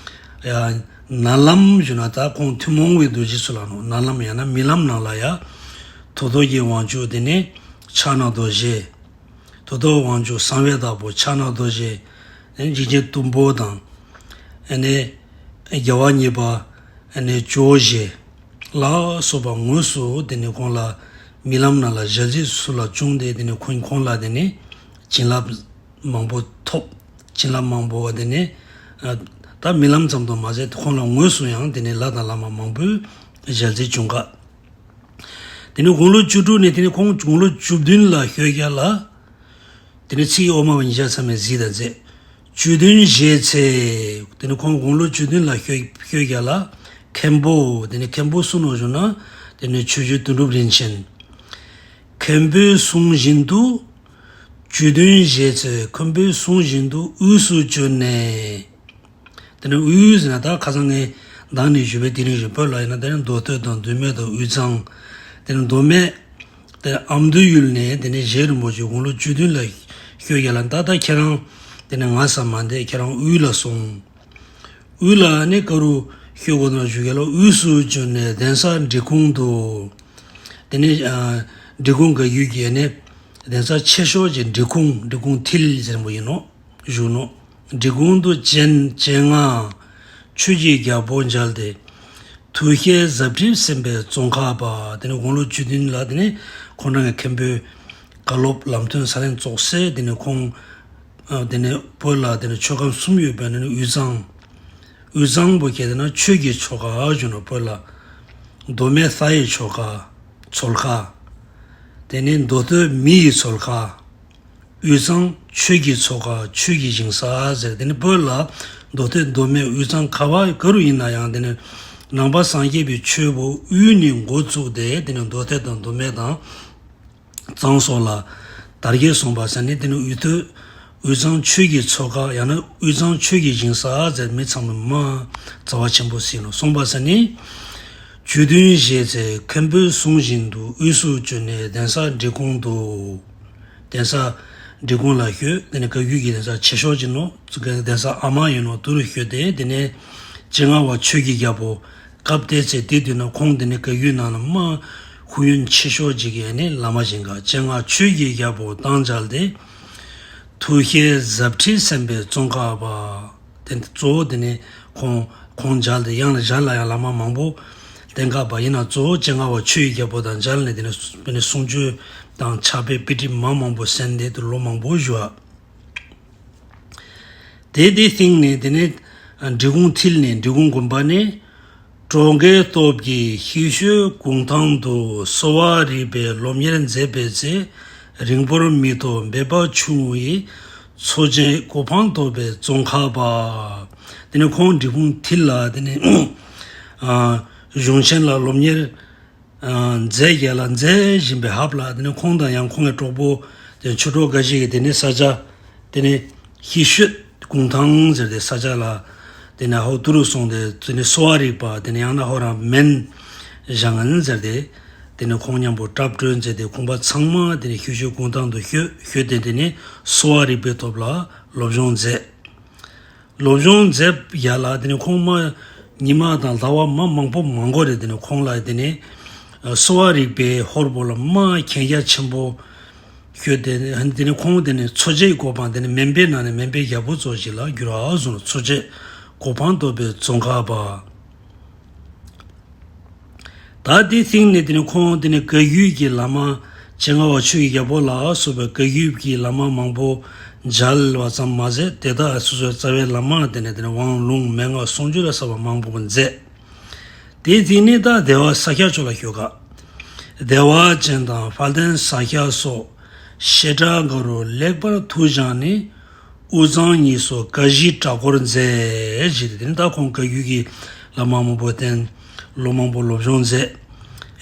ཡང་ ནཱ་ལམ་ཞུ་ན་ད་ཁོང་ཐུན་མོང་བའི་རྡོ་རྗེ་ཚུལ་ལ་ནོ། ནཱ་ལམ་ཡང་ན་རྨི་ལམ་ནང་ལ་ཡ། དོ་ཐོག་གི་དབང་ཕྱུག་དེ་ནི་ཕྱག་ན་རྡོ་རྗེ། དོ་ཐོག་དབང་ཕྱུག་གསང་བའི་བདག་པོ་ཕྱག་ན་རྡོ་རྗེ། འཇིགས་བྱེད་གཏུམ་པོ་དང་། ཨ་ནི་རྒྱལ་བ་གཉིས་པ། ཨ་ནི་ཇོ་བོ་རྗེ་ལ་སོགས་པ་དངོས་སུ་དེ་ནི་ཁོང་ལ་རྨི་ལམ་ནང་ལ་ཞལ་གཟིགས་སུ་ལ་བྱུང་སྟེ། དེ་ནི་ཁོང་ཁོང་ལ་དེ་ནི་བྱིན་རླབས་མང་པོ་ཐོབ། བྱིན་རླབས་མང་པོ་དེ་ནི་ད་རྨི་ལམ་ཙམ་དུ་མ་ཟད་ཁོང་ལ་དངོས་སུ་ཡང་དེ་ནི་ལྷ་དང་ལྷ་མ་མང་པོས་ཞལ་གཟིགས་བྱུང་ག། དེ་ནི་དགུང་ལོ་བཅུ་དྲུག་ནས་དེ་ནི་ཁོང་དགུང་ལོ་བཅུ་བདུན་ལ་ཤོས་རྒྱ་ལ། དེ་ནི་ཚིག་ཨོ་མ་བ་ཉིས་ཆ་ཚང་མས་གཟིགས་དང་མཛད། བཅུ་བདུན་བཞེས་ཚེ། དེ་ནི་ཁོང་དགུང་ལོ་བཅུ་བདུན་ལ་ཤོས་ཤོས་རྒྱ་ལ། མཁན་པོ་དེ་ནི་མཁན་པོ་སུ་ནོ་ཞུ་ན། དེ་ནི་ཆོས་རྗེ་དོན་གྲུབ་རིན་ཆེན། མཁན་པོའི་གསུང་བཞིན་དུ། བཅུ་བདུན་བཞེས་ཚེ་མཁན་པོའི་གསུང་བཞིན་དུ་དབུས་སུ་བྱོན་ནས། དེ་ནས་དབུས་ཟེར་ན་ད་ཁ་སང་ངས་མདང་ནས་ཞུས་པའི་དེ་རིང་བཞིན་བོད་ལ་ཡིན་ན་དེ་ནས་མདོ་སྟོད་དང་མདོ་སྨད་དང་དབུས་གཙང་། དེ་ནས་མདོ་སྨད། དེ་ཨ་མདོའི་ཡུལ་ནས་དེ་ནས་རྗེ་རིན་པོ་ཆེ་དགུང་ལོ་བཅུ་བདུན་ལ་ཤོས་རྒྱ་ལ། ད་ལྟ་ཁྱེད་རང་དེ་ནས་ང་ས་མ་འདས་ཁྱེད་རང་དབུས་ལ་སོང་། དབུས་ལ་ནི་ག་རུ་ཤོས་དགོས་ན་ཞུ་རྒྱ་ལ། དབུས་སུ་བྱོན་ནས་གདན་ས་འབྲི་གུང་དུ། དེ་ནས་ཨ་འབྲི་གུང་བཀའ་བརྒྱུད་ཀྱི་ནི་གདན་ས་ཆེ་ཤོས་ཀྱི་འབྲི་གུང་། འབྲི་གུང་མཐིལ་ཟེར་བ་ཡིན་ནོ། བཞུགས་ནོ། འབྲི་གུང་དུ་སྤྱན་སྤྱན་སྔ་ཆོས་ཀྱི་རྒྱལ་པོ་མཇལ་ཏེ། ཐུགས་བསྐྱེད་ཟབ་ཁྲིད་གསན་པའི་ཙོང་ཁ་པ། དེ་ནི་དགུང་ལོ་བཅུ་བདུན་ལ་དེ་ནི་ཁོང་རང་གི་མཁན་པོའི་བཀའ་སློབ་ལམ་སྟོན་ས་ལན་ཙོགས་སེ་དེ་ནི་ཁོང་ཨ་དེ་ནི་བོད་ལ་དེ་ནི་ཆོས་ཁང་གསུམ་ཡོད་པའི་ནི་དབུས་གཙང་། དབུས་གཙང་པོ་ཁྱེད་དེ་ན་ཆོས་ཀྱི་ཆོལ་ཁ་བཞུགས་ནོ། བོད་ལ་མདོ་སྨད་ས་ཡི་ཆོལ་ཁ། ཚོལ་ཁ། དེ་ནི་མདོ་སྟོད་མི་ཡི་ཚོལ་ཁ། དབུས་གཙང་ཆོས་ཀྱི་ཚོགས་ཁ། ཆོས་ཀྱི་ཞིང་ས་ཟེར། དེ་ནི་བོད་ལ་མདོ་སྟོད་མདོ་སྨད་དབུས་གཙང་ཁ་བ་ག་རུ་ཡིན་ན་ཡང་དེ་ནི་ནང་པ་སངས་རྒྱས་པའི་ཆོས་པོ་དབུས་ནས་འགོ་བཙུགས་ཏེ་དེ་ནི་མདོ་སྟོད་དང་མདོ་སྨད་དང་གཙང་སོགས་ལ་དར་རྒྱས་སོང་བ་ཟེར་ནས། དེ་ནི་དབུས་སྟོད་དབུས་གཙང་ཆོས་ཀྱི་ཚོགས་ཁ། ཡང་ན་དབུས་གཙང་ཆོས་ཀྱི་ཞིང་ས་ཟེར་མི་ཚང་མ་མ་རྩ་བ་ཆེན་པོ་ཟིན་ནོ། སོང་བ་ཟེར་ནས། བཅུ་བདུན་བཞེས་ཚེ་མཁན་པོའི་གསུང་བཞིན་དུ་དབུས་སུ་བྱོན་ནས་གདན་ས་འབྲི་གུང་དུ། གདན་ས་འབྲི་གུང་ལ་ཤོས། དེ་ནས་བཀའ་བརྒྱུད་ཀྱི་གདན་ས་ཆེ་ཤོས་ཅིག་ནོ། གདན་ས་ཨ་མ་ཡིན་ནོ། དུ་རུ་ཤོས་ཏེ་དེ་ནས་སྤྱན་སྔ་བ་ཆོས་ཀྱི་རྒྱལ་པོ། སྐབས་དེ་ཚེ་དེ་དུས་ན་ཁོང་དེ་ནས་བཀའ་བརྒྱུད་ནང་ན་མ་ཤེས་ཡོན་ཆེ་ཤོས་ཅིག་གི་ནི་བླ་མ་ཞིག་ག། སྤྱན་སྔ་ཆོས་ཀྱི་རྒྱལ་པོ་དང་མཇལ་ཏེ། ཐུགས་བསྐྱེད་ཟབ་ཁྲིད་གསན་པའི་ཙོང་ཁ་པ། དེ་གཙོ་བོ་དེ་ནི་ཁོང་ཁོང་མཇལ་ཏེ། ཡང་ལ་ཞལ་ལ་ཡང་བླ་མ་མང་པོ་བསྟེན་ཁ་པ་ཡིན་ན། གཙོ་བོ་སྤྱན་སྔ་བ་ཆོས་ཀྱི་རྒྱལ་པོ་དང་མཇལ་ནས་དེ་ནི་དེ་ནི་གསུང་ཆོས་དང་ཕྱག་དཔེ་དཔེ་ཁྲིད་མ་མང་པོ་གསན་ཏེ་དུ་ལོ་མང་པོ་བཞུགས། དེ་དེ་སྟེང་ནས་དེ་ནས་འབྲི་གུང་མཐིལ་ནས་འབྲི་གུང་དགོན་པ་ནས་གྲོགས་མགོན་སྟོབས་ཀྱིས་ཤིང་ཤོད་གུང་ཐང་དུ་གསོ་བ་རིག་པའི་སློབ་གཉེར་མཛད་པའི་ཚེ། རིང་པོར་མི་ཐོགས་འབད་པ་ཆུང་ངུ་ཡིས། འཚོ་བྱེད་གོ་འཕང་ཐོབ་པའི་ཙོང་ཁ་པ། དེ་ནས་ཁོང་འབྲི་གུང་མཐིལ་ལ་དེ་ནས་ཨ་གཞུང་ཆེན་ལ་སློབ་གཉེར་ཨ་མཛད་རྒྱ་ལ་མཛད་བཞིན་པའི་ཧབ་ལ། དེ་ནས་ཁོང་དང་ཡང་ཁོང་གི་གྲོགས་པོ་དེ་ཆོས་གྲོགས་འགའ་ཞིག་གིས་དེ་ནས་ས་ཆ་དེ་ནས་ཤིང་ཤོད་གུང་ཐང་ཟེར་ཏེ་ས་ཆ་ལ་དེ་ནས་ཧོ་ཏུ་རུ་སོང་སྟེ་དེ་ནས་གསོ་བ་རིག་པ། དེ་ནས་ཡང་ན་ཧོ་རང་མན་ཞང་ཨན་ཟེར་ཏེ་དེ་ནས་ཁོང་མཉམ་པོ་གྲྭ་བགྲོད་མཛད་དེ་ཁོང་པ་ཚང་མ་དེ་ནས་ཤིང་ཤོད་གུང་ཐང་དུ་ཤོད་ཤོད་དེ་དེ་ནས་གསོ་བ་རིག་པའི་ཐོག་ལ་སློབ་སྦྱོང་མཛད། སློབ་སྦྱོང་མཛད་ཡ་ལ་དེ་ནས་ཁོང་མ་ཉི་མ་དང་ཟླ་བ་མ་མང་པོ་མ་འགོར་རེ་དེ་ནས་ཁོང་ལ་དེ་ནས་གསོ་བ་རིག་པའི་ཧོར་པོ་ལ་མ་མཁྱེན་རྒྱ་ཆེན་པོ་ཤོད་དེ། དེ་ནས་ཁོང་དེ་ནས་འཚོ་བྱེད་གོ་འཕང་དེ་ནས་སྨན་པའི་ནང་ནས་སྨན་པའི་རྒྱལ་པོ་ཚོ་ཞིག་ལ་འགྱུར་བ་བཟུང་། འཚོ་བྱེད་གོ་འཕང་ཐོབ་པའི་ཙོང་ཁ་པ། ད་དེ་སྟེང་ནས་དེ་ནི་ཁོང་དེ་ནི་བཀའ་བརྒྱུད་ཀྱི་བླ་མ་སྤྱན་སྔ་བ་ཆོས་ཀྱི་རྒྱལ་པོ་ལ་སོགས་པའི་བཀའ་བརྒྱུད་ཀྱི་བླ་མ་མང་པོ་མཇལ་བ་ཙམ་མ་ཟད། དེ་དག་སོ་སོའི་རྩ་བའི་བླ་མ་དེ་ནི་དེ་ནི་དབང་ལུང་མན་ངག་ཟུང་འཇུག་ལ་སོགས་པ་མང་པོ་མཛད། དེ་དེ་ནི་ད་བདེ་བ་ས་སྐྱ་མཆོག་ལ་ཞུ་ག། བདེ་བ་ཅན་དང་དཔལ་ལྡན་ས་སྐྱ་སོགས་བཤད་གྲྭ་འགའ་རུ་ལེགས་པར་ཐུགས་སྦྱངས་ནས། དབུས་གཙང་གཉིས་སུ་བཀའ་བཞིའི་གྲྭ་སྐོར་མཛད་ཞེས་ཏེ། དེ་ནི་ད་ཁོང་བཀའ་བརྒྱུད་ཀྱི་བླ་མ་མང་པོ་བསྟེན། ལོ་མང་པོ་སློབ་སྦྱོང་མཛད།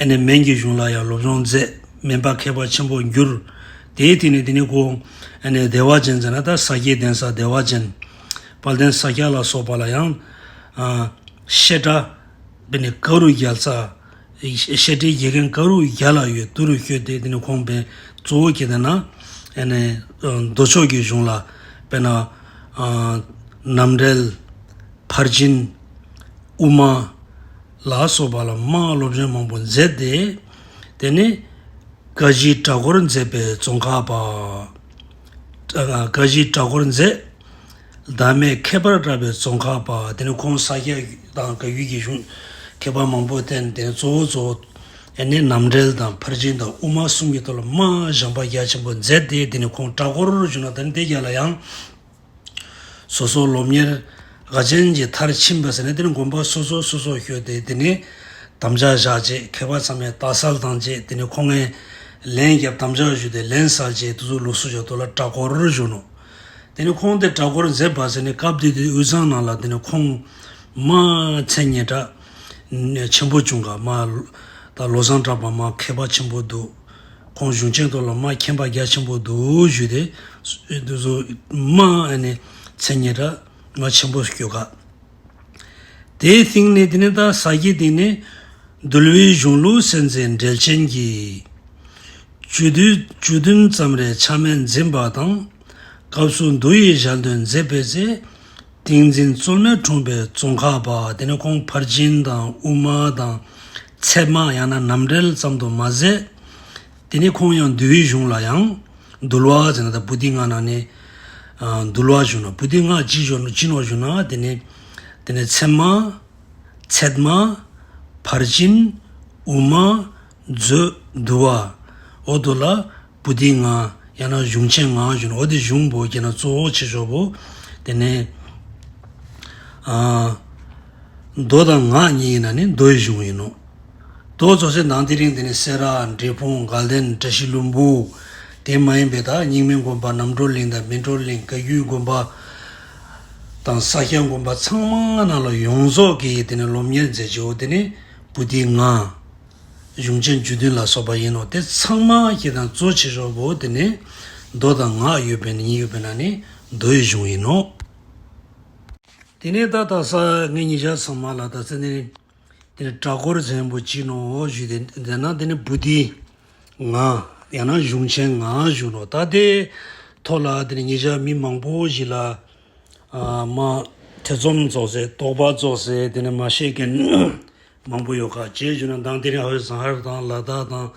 ཨ་ནི་སྨན་གྱི་གཞུང་ལ་ཡང་སློབ་སྦྱོང་མཛད། སྨན་པ་མཁས་པ་ཆེན་པོ་གྱུར། དེའི་དེ་ནི་དེ་ནི་ཁོང་ཨ་ནི་བདེ་བ་ཅན་ཟེར་ན་ད་ས་སྐྱའི་གདན་ས་བདེ་བ་ཅན། དཔལ་ལྡན་ས་སྐྱ་ལ་སོགས་པ་ལ་ཡང་ཨ་བཤད་གྲྭ་དེ་ནི་ག་རུ་རྒྱལ་ས། བཤད་གྲྭའི་དགེ་རྒན་ག་རུ་རྒྱ་ལ་ཡོད་དུ་རུ་ཤོད་དེ། དེ་ནི་ཁོང་པའི་གཙོ་བོ་གལ་ཏེ་ན་ཨ་ནི་མདོ་ཕྱོགས་ཀྱི་གཞུང་ལ་དཔེར་ན་རྣམ་འགྲེལ། ཕར་ཕྱིན། དབུ་མ་ལ་སོགས་པ་ལ་མ་སློབ་སྦྱོང་མང་པོ་མཛད་དེ། དེ་ནས་ཀ་བཞིའི་གྲྭ་སྐོར་མཛད་པའི་ཙོང་ཁ་པ། ཀ་བཞིའི་གྲྭ་སྐོར་མཛད། བདག་མེད་ཁྱད་པར་གྲགས་པའི་ཙོང་ཁ་པ། དེ་ནས་ཁོང་ས་སྐྱ་དང་བཀའ་བརྒྱུད་ཀྱི་གཞུང་མཁས་པ་མང་པོ་བསྟེན། དེ་ནས་གཙོ་བོ་གཙོ་བོ་ཨ་ནི་རྣམ་འགྲེལ་དང་ཕར་ཕྱིན་དང་དབུ་མ་གསུམ་གྱི་ཐོག་ལ་མ་སྦྱངས་པ་རྒྱ་ཆེན་པོ་མཛད་དེ། དེ་ནས་ཁོང་གྲྭ་སྐོར་བཞུགས་ན། དེ་ནས་དེ་རྒྱབ་ལ་ཡང་སོ་སོ་སློབ་གཉེར་ག་ཅན་གྱི་མཐར་ཕྱིན་པ་ཟེར་ནས། དེ་ནས་དགོན་པ་སོ་སོ་སོ་སོ་ཤོད་དེ། དེ་ནས་དམ་བཅའ་བཞག་བྱས། མཁས་པ་ཚང་མས་ལྟ་གསལ་བཏང་བྱས། དེ་ནས་ཁོང་ངས་ལན་རྒྱབ། དམ་བཅའ་ཞུས་ཏེ་ལན་གསལ་བྱས། དེ་ཚོ་ལུགས་སྲོལ་ཞིག་ཐོག་ལ་གྲྭ་སྐོར་བཞུགས་ནོ། དེ་ནས་ཁོང་དེ་གྲྭ་སྐོར་མཛད་པ་ཟེར་ནས། སྐབས་དེ་དུས་དབུས་གཙང་ནང་ལ་དེ་ནས་ཁོང་མ་མཚན་སྙན་གྲགས་ཆེན་པོ་བྱུང་ག་མ་ད་བློ་བཟང་གྲགས་པ་མ་མཁས་པ་ཆེན་པོ་འདུག་ཁོང་གཞུང་ཆེན་ཐོག་ལ་མ་མཁྱེན་པ་རྒྱ་ཆེན་པོ་འདུག་ཞུས་ཏེ། དེ་ཚོ་མ་ཨ་ནི་མཚན་སྙན་གྲགས་མ་ཆེན་པོ་སྐྱོད་ག་དེའི་སྟེང་ནས་དེ་ནས་ད་ས་སྐྱའི་སྟེང་ནས་འདུལ་བའི་གཞུང་ལུགས་གསན་མཛད་འགྲེལ་ཆེན་གྱི་བཅུད་བསྡུས་བཅུད་བདུན་ཙམ་རེ་ཆ་མེད་འཛིན་པ་དང་། སྐབས་སུ་འདུལ་བའི་ཞལ་འདོན་མཛད་པའི་ཚེ། ཏིང་འཛིན་རྩོལ་མེད་འཁྲུངས་པའི་ཙོང་ཁ་པ། དེ་ནས་ཁོང་ཕར་ཕྱིན་དང་དབུ་མ་དང་ཚད་མ་ཡང་ན་རྣམ་འགྲེལ་ཙམ་དུ་མ་ཟད། དེ་ནས་ཁོང་ཡང་འདུལ་བའི་གཞུང་ལ་ཡང་འདུལ་བ་ཟེར་ན་ད་པོ་ཏི་ལྔ་ནང་ནས་ཨ་འདུལ་བ་ཞུ་ན། པོ་ཏི་ལྔ་ཅི་ཞུ་ན་ཅི་ནོ་ཞུ་ན། དེ་ནས་དེ་ནས་ཚད་མ། ཚད་མ། ཕར་ཕྱིན། དབུ་མ། མཛོད། འདུལ་བ། འོ་དེ་ལ་པོ་ཏི་ལྔ་ཡང་ན་གཞུང་ཆེན་ལྔ་ཞུ་ན། འོ་དེ་གཞུང་པོ་གྱི་ནང་གཙོ་བོ་ཆེ་ཤོས་པོ་དེ་ནས་ཨ་མདོ་དང་སྔགས་གཉིས་ཡིན་ན་ནི་མདོའི་གཞུང་ཡིན་ནོ། མདོ་ཚོ་ཟེར་ནང་དེ་རིང་དེ་ནས་སེ་ར། འབྲས་སྤུངས། དགའ་ལྡན། བཀྲ་ཤིས་ལྷུན་པོ། དེ་མ་ཡིན་པའི་ད་རྙིང་མའི་དགོན་པ་རྣམ་གྲོལ་གླིང་དང་སྨིན་གྲོལ་གླིང་། བཀའ་བརྒྱུད་དགོན་པ་དང་ས་སྐྱ་དགོན་པ་ཚང་མ་ནང་ལ་ཡོངས་རྫོགས་ཀྱི་དེ་ནས་སློབ་གཉེར་མཛད་ཅེས་འོ་དེ་ནས་པོ་ཏི་ལྔ། གཞུང་ཆེན་བཅུ་བདུན་ལ་སོགས་པ་ཡིན་ནོ། དེ་ཚང་མ་གི་དང་གཙོ་ཆེ་ཤོས་པོ་དེ་ནས་མདོ་དང་སྔགས་ཡོད་པའི་ནི་གཉིས་ཡོད་པའི་ནང་ནས་མདོའི་གཞུང་ཡིན་ནོ། དེ་ནས་ད་ད་ས་ངེད་གཉིས་ཆ་ཚང་མ་ལ་ད་ཚེ་ནས་དེ་ནས་གྲྭ་སྐོར་ཆེན་པོ་ཅི་ནོ་ཞུས་ཏེ། དེ་ན་དེ་ནས་པོ་ཏི་ལྔ་ཡང་ན་གཞུང་ཆེན་ལྔ་ཞུ་ནོ། ད་དེ་ཐོག་ལ་དེ་ནས་ཉེ་ཆར་མི་མང་པོ་ཞིག་ལ་ཨ་མ་ཐེ་ཚོམ་རྫོགས་ཟེར། དོགས་པ་རྫོགས་ཟེར། དེ་ནས་མ་ཤེས་མཁན་མང་པོ་ཡོད་ཁ། ཅེས་ཞུ་ན་དང་དེ་རིང་ཨ་ཧོས་ཟ་ཧར་དང་ལ་དྭགས་དང་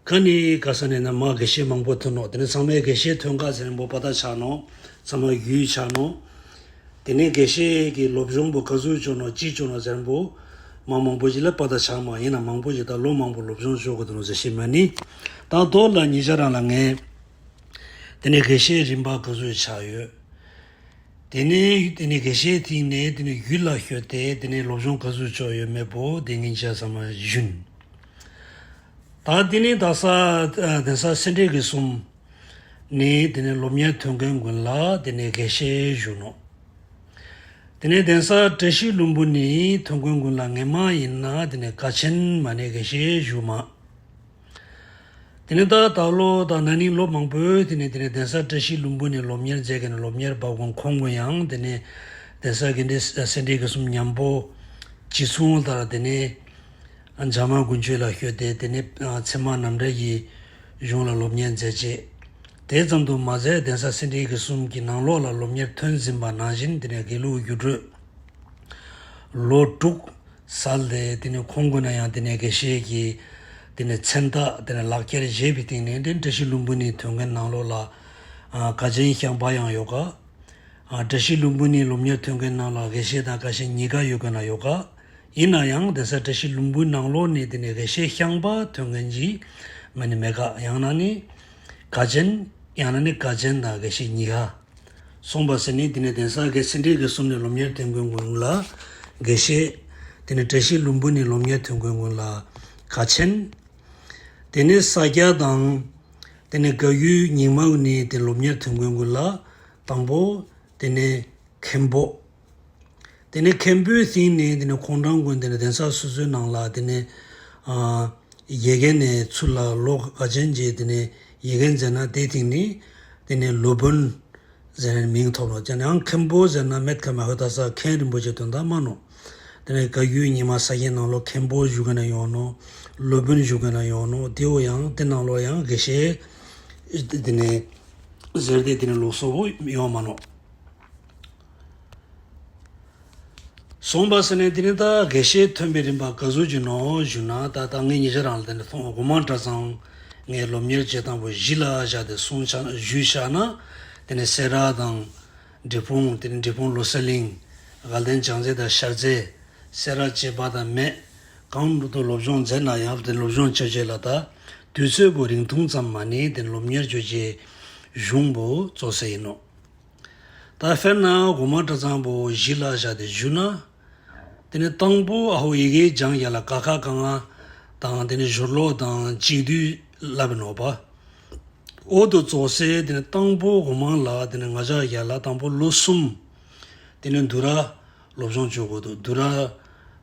ག་ནི་ག་ས་ནས་ན་མ་དགེ་བཤེས་མང་པོ་ཐོན་ནོ། དེ་ནས་ཚང་མས་དགེ་བཤེས་ཐོན་ཁ་ཟེར་ནས་པོ་པ་ད་ཆགས་ནོ། ཚང་མ་རྒྱུས་ཆགས་ནོ། དེ་ནས་དགེ་བཤེས་ཀྱི་སློབ་སྦྱོང་པོ་ག་ཚོད་བྱུང་ནོ་ཅི་བྱུང་ནོ་ཟེར་པོ་མ་མང་པོ་ཞིག་ལ་པ་ད་ཆགས་མ། ཡིན་ན་མང་པོ་ཞིག་ད་ལོ་མང་པོ་སློབ་སྦྱོང་ཤོག་གི་འདུག་ནོ་ཟེར་ཤེས་མ་ནི། ད་དོ་ལ་ཉེ་ཆར་རང་ལ་ངས་དེ་ནས་དགེ་བཤེས་རིམ་པ་ག་ཚོད་ཆགས་ཡོད། དེ་ནས་དེ་ནས་དགེ་བཤེས་ཐིང་ནས་དེ་ནས་ཡུལ་ལ་ཤོད་དེ་དེ་ནས་སློབ་སྦྱོང་ག་ཚོད་ཆོག་ཡོད་མེད་པོ་དེ་ངེད་ཅག་ཚང་མ་ཞུན། ད་དེ་ནས་ད་ས་གདན་ས་སེ་འབྲས་དགེ་གསུམ་ནས་དེ་ནས་སློབ་གཉེར་ཐོན་མཁན་ཀུན་ལ་དེ་ནས་དགེ་བཤེས་ཞུ་ནོ། དེ་ནས་གདན་ས་བཀྲ་ཤིས་ལྷུན་པོ་ནས་ཐོན་མཁན་ཀུན་ལ་ངེད་མ་ཡིན་ན་དེ་ནས་དགའ་ཆེན་མ་ནས་དགེ་བཤེས་ཞུ་མ། དེ་ནས་ད་ད་ལོ་དང་ན་ནིང་ལོ་མང་པོའི་དེ་ནས་དེ་ནས་གདན་ས་བཀྲ་ཤིས་ལྷུན་པོ་ནས་སློབ་གཉེར་མཛད་མཁན་ནས་སློབ་གཉེར་པ་ཀུན་ཁོང་ཀུན་ཡང་དེ་ནས་གདན་ས་དགེ་འདུན་སེ་འབྲས་དགེ་གསུམ་མཉམ་པོ་ཇི་མཚུངས་ལྟར་དེ་ནས་འཇམ་དབྱངས་དཀོན་མཆོག་ལ་ཤོད་དེ་དེ་ནས་ཚད་མ་རྣམ་འགྲེལ་གྱི་གཞུང་ལ་སློབ་གཉེར་མཛད་རྗེས། དེ་ཙམ་དུ་མ་ཟད་གདན་ས་སེ་འབྲས་དགེ་གསུམ་གྱི་ནང་ལོགས་ལ་སློབ་གཉེར་ཐོན་ཟིན་པ་ནང་བཞིན་དེ་ནས་དགེ་ལུགས་རྒྱུགས་སྤྲོད་ལོ་དྲུག་གསལ་ཏེ། དེ་ནས་ཁོང་ཀུན་ན་ཡང་དེ་ནས་དགེ་བཤེས་ཀྱི་དེ་ནས་མཚན་རྟགས་དེ་ནས་ལག་འཁྱེར་བཞེས་པའི་སྟེང་ནས་དེ་བཀྲ་ཤིས་ལྷུན་པོ་ནས་ཐོན་མཁན་ནང་ལོགས་ལ་ཨ་དགའ་ཆེན་ཤངས་པ་ཡང་ཡོད་ག་ཨ་བཀྲ་ཤིས་ལྷུན་པོ་ནས་སློབ་གཉེར་ཐོན་མཁན་ནང་ལ་དགེ་བཤེས་དང་དགའ་ཆེན་གཉིས་ཀ་ཡོད་མཁན་ལ་ཡོད་ག་ཡིན་ན་ཡང་གདན་ས་བཀྲ་ཤིས་ལྷུན་པོའི་ནང་ལོགས་ནས་དེ་ནས་དགེ་བཤེས་ཤངས་པ་ཐོན་མཁན་གྱི་མ་ནི་མེད་ག་ཡང་ན་ནི་དགའ་ཆེན། ཡང་ན་ནི་དགའ་ཆེན་དང་དགེ་བཤེས་གཉིས་ཀ་སོང་བ་ཟེར་ནས། དེ་ནས་གདན་ས་དགེ་སེ་འབྲས་དགེ་གསུམ་ནས་སློབ་གཉེར་ཐོན་མཁན་ཀུན་ལ་དགེ་བཤེས། དེ་ནས་བཀྲ་ཤིས་ལྷུན་པོ་ནས་སློབ་གཉེར་ཐོན་མཁན་ཀུན་ལ་དགའ་ཆེན། དེ་ནས་ས་སྐྱ་དང་དེ་ནས་བཀའ་བརྒྱུད་རྙིང་མ་ནས་དེ་སློབ་གཉེར་ཐོན་མཁན་ཀུན་ལ་དང་པོ་དེ་ནས་མཁན་པོ། དེ་ནས་མཁན་པོའི་སྟེང་ནས་དེ་ནས་ཁོང་རང་ཀུན་དེ་ནས་གདན་ས་སོ་སོའི་ནང་ལ་དེ་ནས་ཨ་ཡ་གྱལ་ནས་ཚུར་ལ་ལོ་ག་ཅན་གྱི་དེ་ནས་ཡ་གྱལ་མཛད་ན། དེ་སྟེང་ནས་དེ་ནས་སློབ་དཔོན་ཟེར་ནས་མིང་ཐོབ་ནོ། ཅང་ཡང་མཁན་པོ་ཟེར་ན་མེད་ཁ་མ་ཧོ་ད་ས་མཁན་རིན་པོ་ཆེ་དོན་དག་མ་ནོ། དེ་ནས་བཀའ་བརྒྱུད་རྙིང་མ་ས་སྐྱའི་ནང་ལོ་མཁན་པོ་བཞུགས་མཁན་ཡོང་ནོ། སློབ་དཔོན་བཞུགས་མཁན་ཡོང་ནོ། དེའོ་ཡང་དེ་ནང་ལོ་ཡང་དགེ་བཤེས་དེ་ནས་ཟེར་ཏེ་དེ་ནས་ལུགས་སྲོལ་བོ་ཡོང་མ་ནོ། སོང་པ་ཟེར་ནས་དེ་ནི་ད་དགེ་བཤེས་ཐོན་པའི་རིམ་པ་ག་ཟུག་ཅིག་ནོ་ཞུ་ན། ད་ད་ངས་ཉེ་ཆར་རང་ལ་དེ་ནི་ཐོང་དགོང་མོ་གྲྭ་ཚང་ངས་སློབ་གཉེར་བྱེད་སྟངས་པོ་གཞི་ལ་བཞག་སྟེ་གསུངས་བཞག་ན། དེ་ནི་སེ་ར་དང་འབྲས་སྤུངས། དེ་ནི་འབྲས་སྤུངས་ལོ་གསར་གླིང་། དགའ་ལྡན་བྱང་རྩེ་དང་ཤར་རྩེ། སེ་ར་བྱེས་པ་དང་མེད། གང་དུ་སློབ་སྦྱོང་མཛད་ན་ཡང་དེ་སློབ་སྦྱོང་བྱ་བྱེད་ལ་ད་དུས་ཚོད་པོ་རིང་ཐུང་ཙམ་མ་ནི་དེ་སློབ་གཉེར་བྱ་བྱེད་གཞུང་པོ་གཙོ་ས་ཡིན་ནོ། ད་དཔེར་ན་དགོང་མོ་གྲྭ་ཚང་པོ་གཞི་ལ་བཞག་སྟེ་ཞུ་ན། དེ་ནི་དང་པོ་ཨ་ཧོ་ཡི་གེ་སྦྱང་ཡ་ལ་ཀ་ཁ་ག་ང་དང་དེ་ནི་སྦྱོར་ཀློག་དང་གཅིག་བསྡུས་བསླབ་ནོ་པ། འོ་དོ་གཙོ་སེ་དེ་ནི་དང་པོ་དགོང་མོ་ལ་དེ་ནི་ང་ཅག་ཡ་ལ་དང་པོ་ལོ་གསུམ། དེ་ནི་དུ་ར་སློབ་སྦྱོང་བྱེད་དགོས་འདུག་དུ་ར།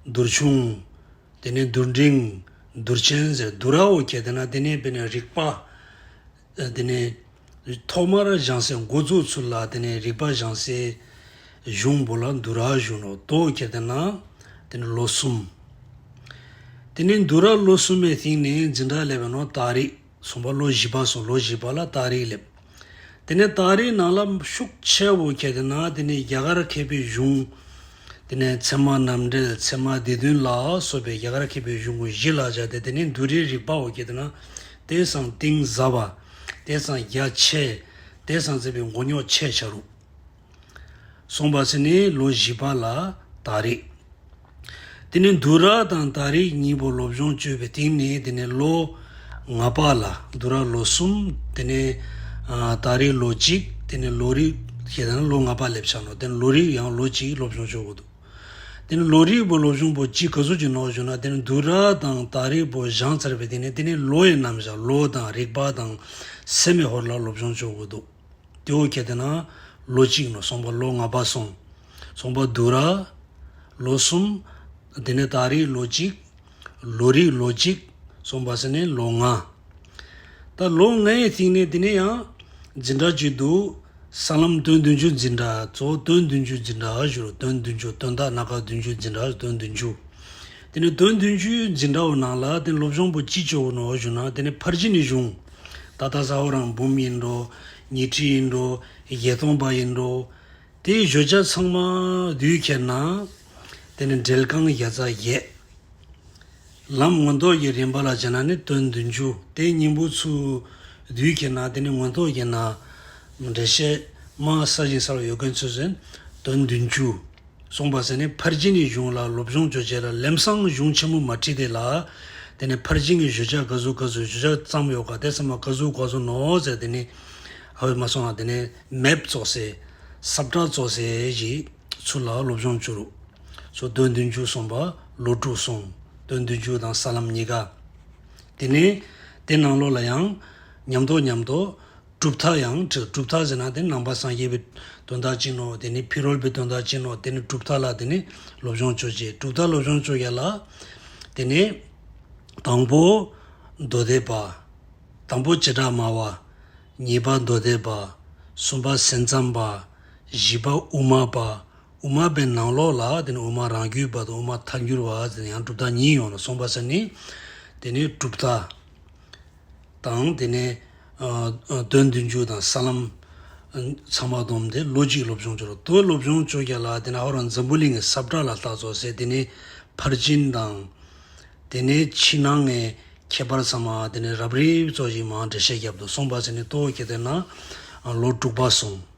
དུར་ཆུང་། དེ་ནས་དུར་འབྲིང་། དུར་ཆེན་ཟེར་དུ་ར་འོ་ཁྱེར་དེ་ན་དེ་ནས་དཔེར་ན་རིག་པ། དེ་ནས་ཐོག་མར་སྦྱང་སའི་འགོ་བཙུགས་ཚུལ་ལ་དེ་ནས་རིག་པ་སྦྱང་སའི་གཞུང་པོ་ལ་དུ་ར་ཞུ་ནོ། དོ་ཁྱེར་དེ་ན་དེ་ནས་ལོ་གསུམ། དེ་ནས་དུ་ར་ལོ་གསུམ་པའི་སྟེང་ནས་འཛིན་གྲྭ་སླེབས་པ་ནོ་ཏ་རིག་སོང་པ་ལོ་བཞི་པ་སོང་། ལོ་བཞི་པ་ལ་ཏ་རིག་སླེབས། དེ་ནས་ཏ་རིག་ནང་ལ་ཤུགས་ཆེ་བོ་ཁྱེར་དེ་ན་དེ་ནས་རྒྱ་གར་མཁས་པའི་གཞུང་། དེ་ནས་ཚད་མ་རྣམ་འགྲེལ། ཚད་མ་སྡེ་བདུན་ལ་སོགས་པའི་རྒྱ་གར་མཁས་པའི་གཞུང་པོ་གཞི་ལ་བཞག་སྟེ་དེ་ནས་མདོ་རིག་རིག་པ་བོ་ཁྱེར་དེ་ན་དེ་སང་གཏིང་ཟབ་པ། དེ་སང་རྒྱ་ཆེ། དེ་སང་ཚེ་བའི་མགོ་རྙོག་ཆེ་ཆ་རུ། སོང་པ་ཟེར་ནས་ལོ་བཞི་པ་ལ་ཏ་རིག་དེ་ནས་དུ་ར་དང་ཏ་རིག་གཉིས་པོ་སློབ་སྦྱོང་བྱས་པའི་སྟེང་ནས་དེ་ནས་ལོ་ལྔ་པ་ལ་དུ་ར་ལོ་གསུམ། དེ་ནས་ཨ་ཏ་རིག་ལོ་གཅིག་དེ་ནས་ལོ་རིག་ཞེས་དང་ལོ་ལྔ་པ་སླེབས་ཆགས་ནོ། དེ་ནས་ལོ་རིག་ཡང་ལོ་གཅིག་སློབ་སྦྱོང་བྱེད་དགོས་འདུག་དེ་ནས་ལོ་རིག་པོ་སློབ་སྦྱོང་པོ་གཅིག་ག་ཚོད་ཅིག་ནོ་ཞུ་ན། དེ་ནས་དུ་ར་དང་ཏ་རིག་པོ་སྦྱངས་ཚར་བའི་དེ་ནས་དེ་ནས་ལོ་ཡི་རྣམ་གཞག་ལོ་དང་རིག་པ་དང་སེམས་ཡི་ཧོར་ལ་སློབ་སྦྱོང་བྱེད་དགོས་འདུག་དེ་འོ་ཁྱེར་དེ་ན་ལོ་གཅིག་ནོ། སོང་པ་ལོ་ལྔ་པ་སོང་། སོང་པ་དུ་ར་ལོ་གསུམ། དེ་ནས་ཏ་རིག་ལོ་གཅིག་ལོ་རིག་ལོ་གཅིག་སོང་པ་ཟེར་ནས་ལོ་ལྔ། ད་ལོ་ལྔའི་སྟེང་ནས་དེ་ནས་ཡང་འཛིན་གྲྭ་གཅིག་འདུག་ས་ལམ་དོན་བདུན་ཅུ་འཛིན་གྲྭ། གཙོ་བོ་དོན་བདུན་ཅུ་འཛིན་གྲྭ་ཞུ་རུ། དོན་བདུན་ཅུ། དོན་དག་སྣ་ཁ་བདུན་ཅུ་འཛིན་གྲྭ་དོན་བདུན་ཅུ། དེ་ནས་དོན་བདུན་ཅུའི་འཛིན་གྲྭ་བོ་ནང་ལ་དེ་སློབ་སྦྱོང་པོ་ཅི་བྱེད་དགོས་ནོ་ཞུ་ན། དེ་ནས་ཕར་ཕྱིན་གྱི་གཞུང་། ད་ལྟ་ས་འོག་རང་འབུམ་ཡིན་འགྲོ། ཉི་ཁྲི་ཡིན་འགྲོ། བརྒྱད་སྟོང་པ་ཡིན་འགྲོ། དེའི་བརྗོད་བྱ་ཚང་མ་བསྡུས་ཁྱེར་ན། དེ་ནི་འགྲེལ་རྐང་བརྒྱ་རྩ་བརྒྱད། ལམ་མངོན་རྟོགས་ཀྱི་རིམ་པ་ལ་བྱས་ན་ནི་དོན་བདུན་ཅུ། དེའི་སྙིང་པོ་ཚུར་བསྡུས་ཁྱེར་ན་དེ་ནི་མངོན་རྟོགས་ཀྱི་ནང་འགྲེལ་བཤད་མ་གསལ་ཞིང་གསལ་བ་ཡོད་མཁན་ཚོ་ཟེར་དོན་བདུན་ཅུ། གསུངས་པ་ཟེར་ནས་ཕར་ཕྱིན་གྱི་གཞུང་ལ་སློབ་སྦྱོང་བྱེད་བྱེད་ལ་ལམ་སང་གཞུང་ཆེན་མོ་མ་ཁྲིད་དེ་ལ། དེ་ནས་ཕར་ཕྱིན་གྱི་བརྗོད་བྱ་ག་ཟུག་ག་ཟུག་བརྗོད་བྱ་ཙམ་ཡོད་ག་དེ་ཚང་མ་ག་ཟུག་ག་ཟུག་ནོ་ཟེར། དེ་ནས་ཨ་བས་མ་སོང་ན་དེ་ནས་མེབ་བཙོག་སེ་སབ་ཏྲ་བཙོག་སེ་ཞིག་ཚུར་ལ་སློབ་སྦྱོང་བྱོས་རུ། སོ་དོན་བདུན་ཅུ་སོང་པ་ལོ་དྲུག་སོང་། དོན་བདུན་ཅུ་དང་ས་ལམ་གཉིས་ཀ། དེ་ནས་དེ་ནང་ལོགས་ལ་ཡང་མཉམ་དུ་མཉམ་དུ་གྲུབ་མཐའ་ཡང་ཁྲིད། གྲུབ་མཐའ་ཟེར་ན་དེ་ནང་པ་སངས་རྒྱས་པའི་དོན་དག་ཅིག་ནོ། དེ་ནི་ཕི་རོལ་པའི་དོན་དག་ཅིག་ནོ། དེ་ནི་གྲུབ་མཐའ་ལ་དེ་ནི་སློབ་སྦྱོང་བྱོས་རྗེས་གྲུབ་མཐའ་སློབ་སྦྱོང་བྱོས་ཡ་ལ། དེ་ནི་དང་པོ་མདོ་སྡེ་པ། དང་པོ་བྱེ་བྲག་སྨྲ་བ། གཉིས་པ་མདོ་སྡེ་པ། གསུམ་པ་སེམས་ཙམ་པ། བཞི་པ་དབུ་མ་པ། དབུ་མ་པའི་ནང་ལོགས་ལ་དེ་ནི་དབུ་མ་རང་རྒྱུད་པ་དང་དབུ་མ་ཐལ་འགྱུར་བ་ཟེར་ནས་ཡང་གྲུབ་མཐའ་གཉིས་ཡོང་ལ་སོང་པ་ཟེར་ནི། དེ་ནི་གྲུབ་མཐའ་དང་དེ་ནི་ཨ་ཨ་དོན་བདུན་ཅུ་དང་ས་ལམ་ཨ་ཚང་མ་བསྡོམས་ཏེ་ལོ་གཅིག་སློབ་སྦྱོང་བྱོས་རུ། དོ་སློབ་སྦྱོང་བྱོས་ཡ་ལ་དེ་ནི་ཨ་ཧོ་རང་འཛམ་བུ་གླིང་གི་སབ་ཏྲ་ལ་བལྟ་ཚོ་ཟེར། དེ་ནི་ཕར་ཕྱིན་དང་། དེ་ནས་ཕྱི་ནང་གི་ཁྱད་པར་ཚང་མ་དེ་ནས་རབ་རིབ་ཙོགས་ཤིག་མར་འགྲེལ་བཤད་རྒྱབ་འདུག་སོང་པ་ཟེར་ནས་ལྟོ་ཁྱེར་དེ་ན་ལོ་དྲུག་པ་སོང་།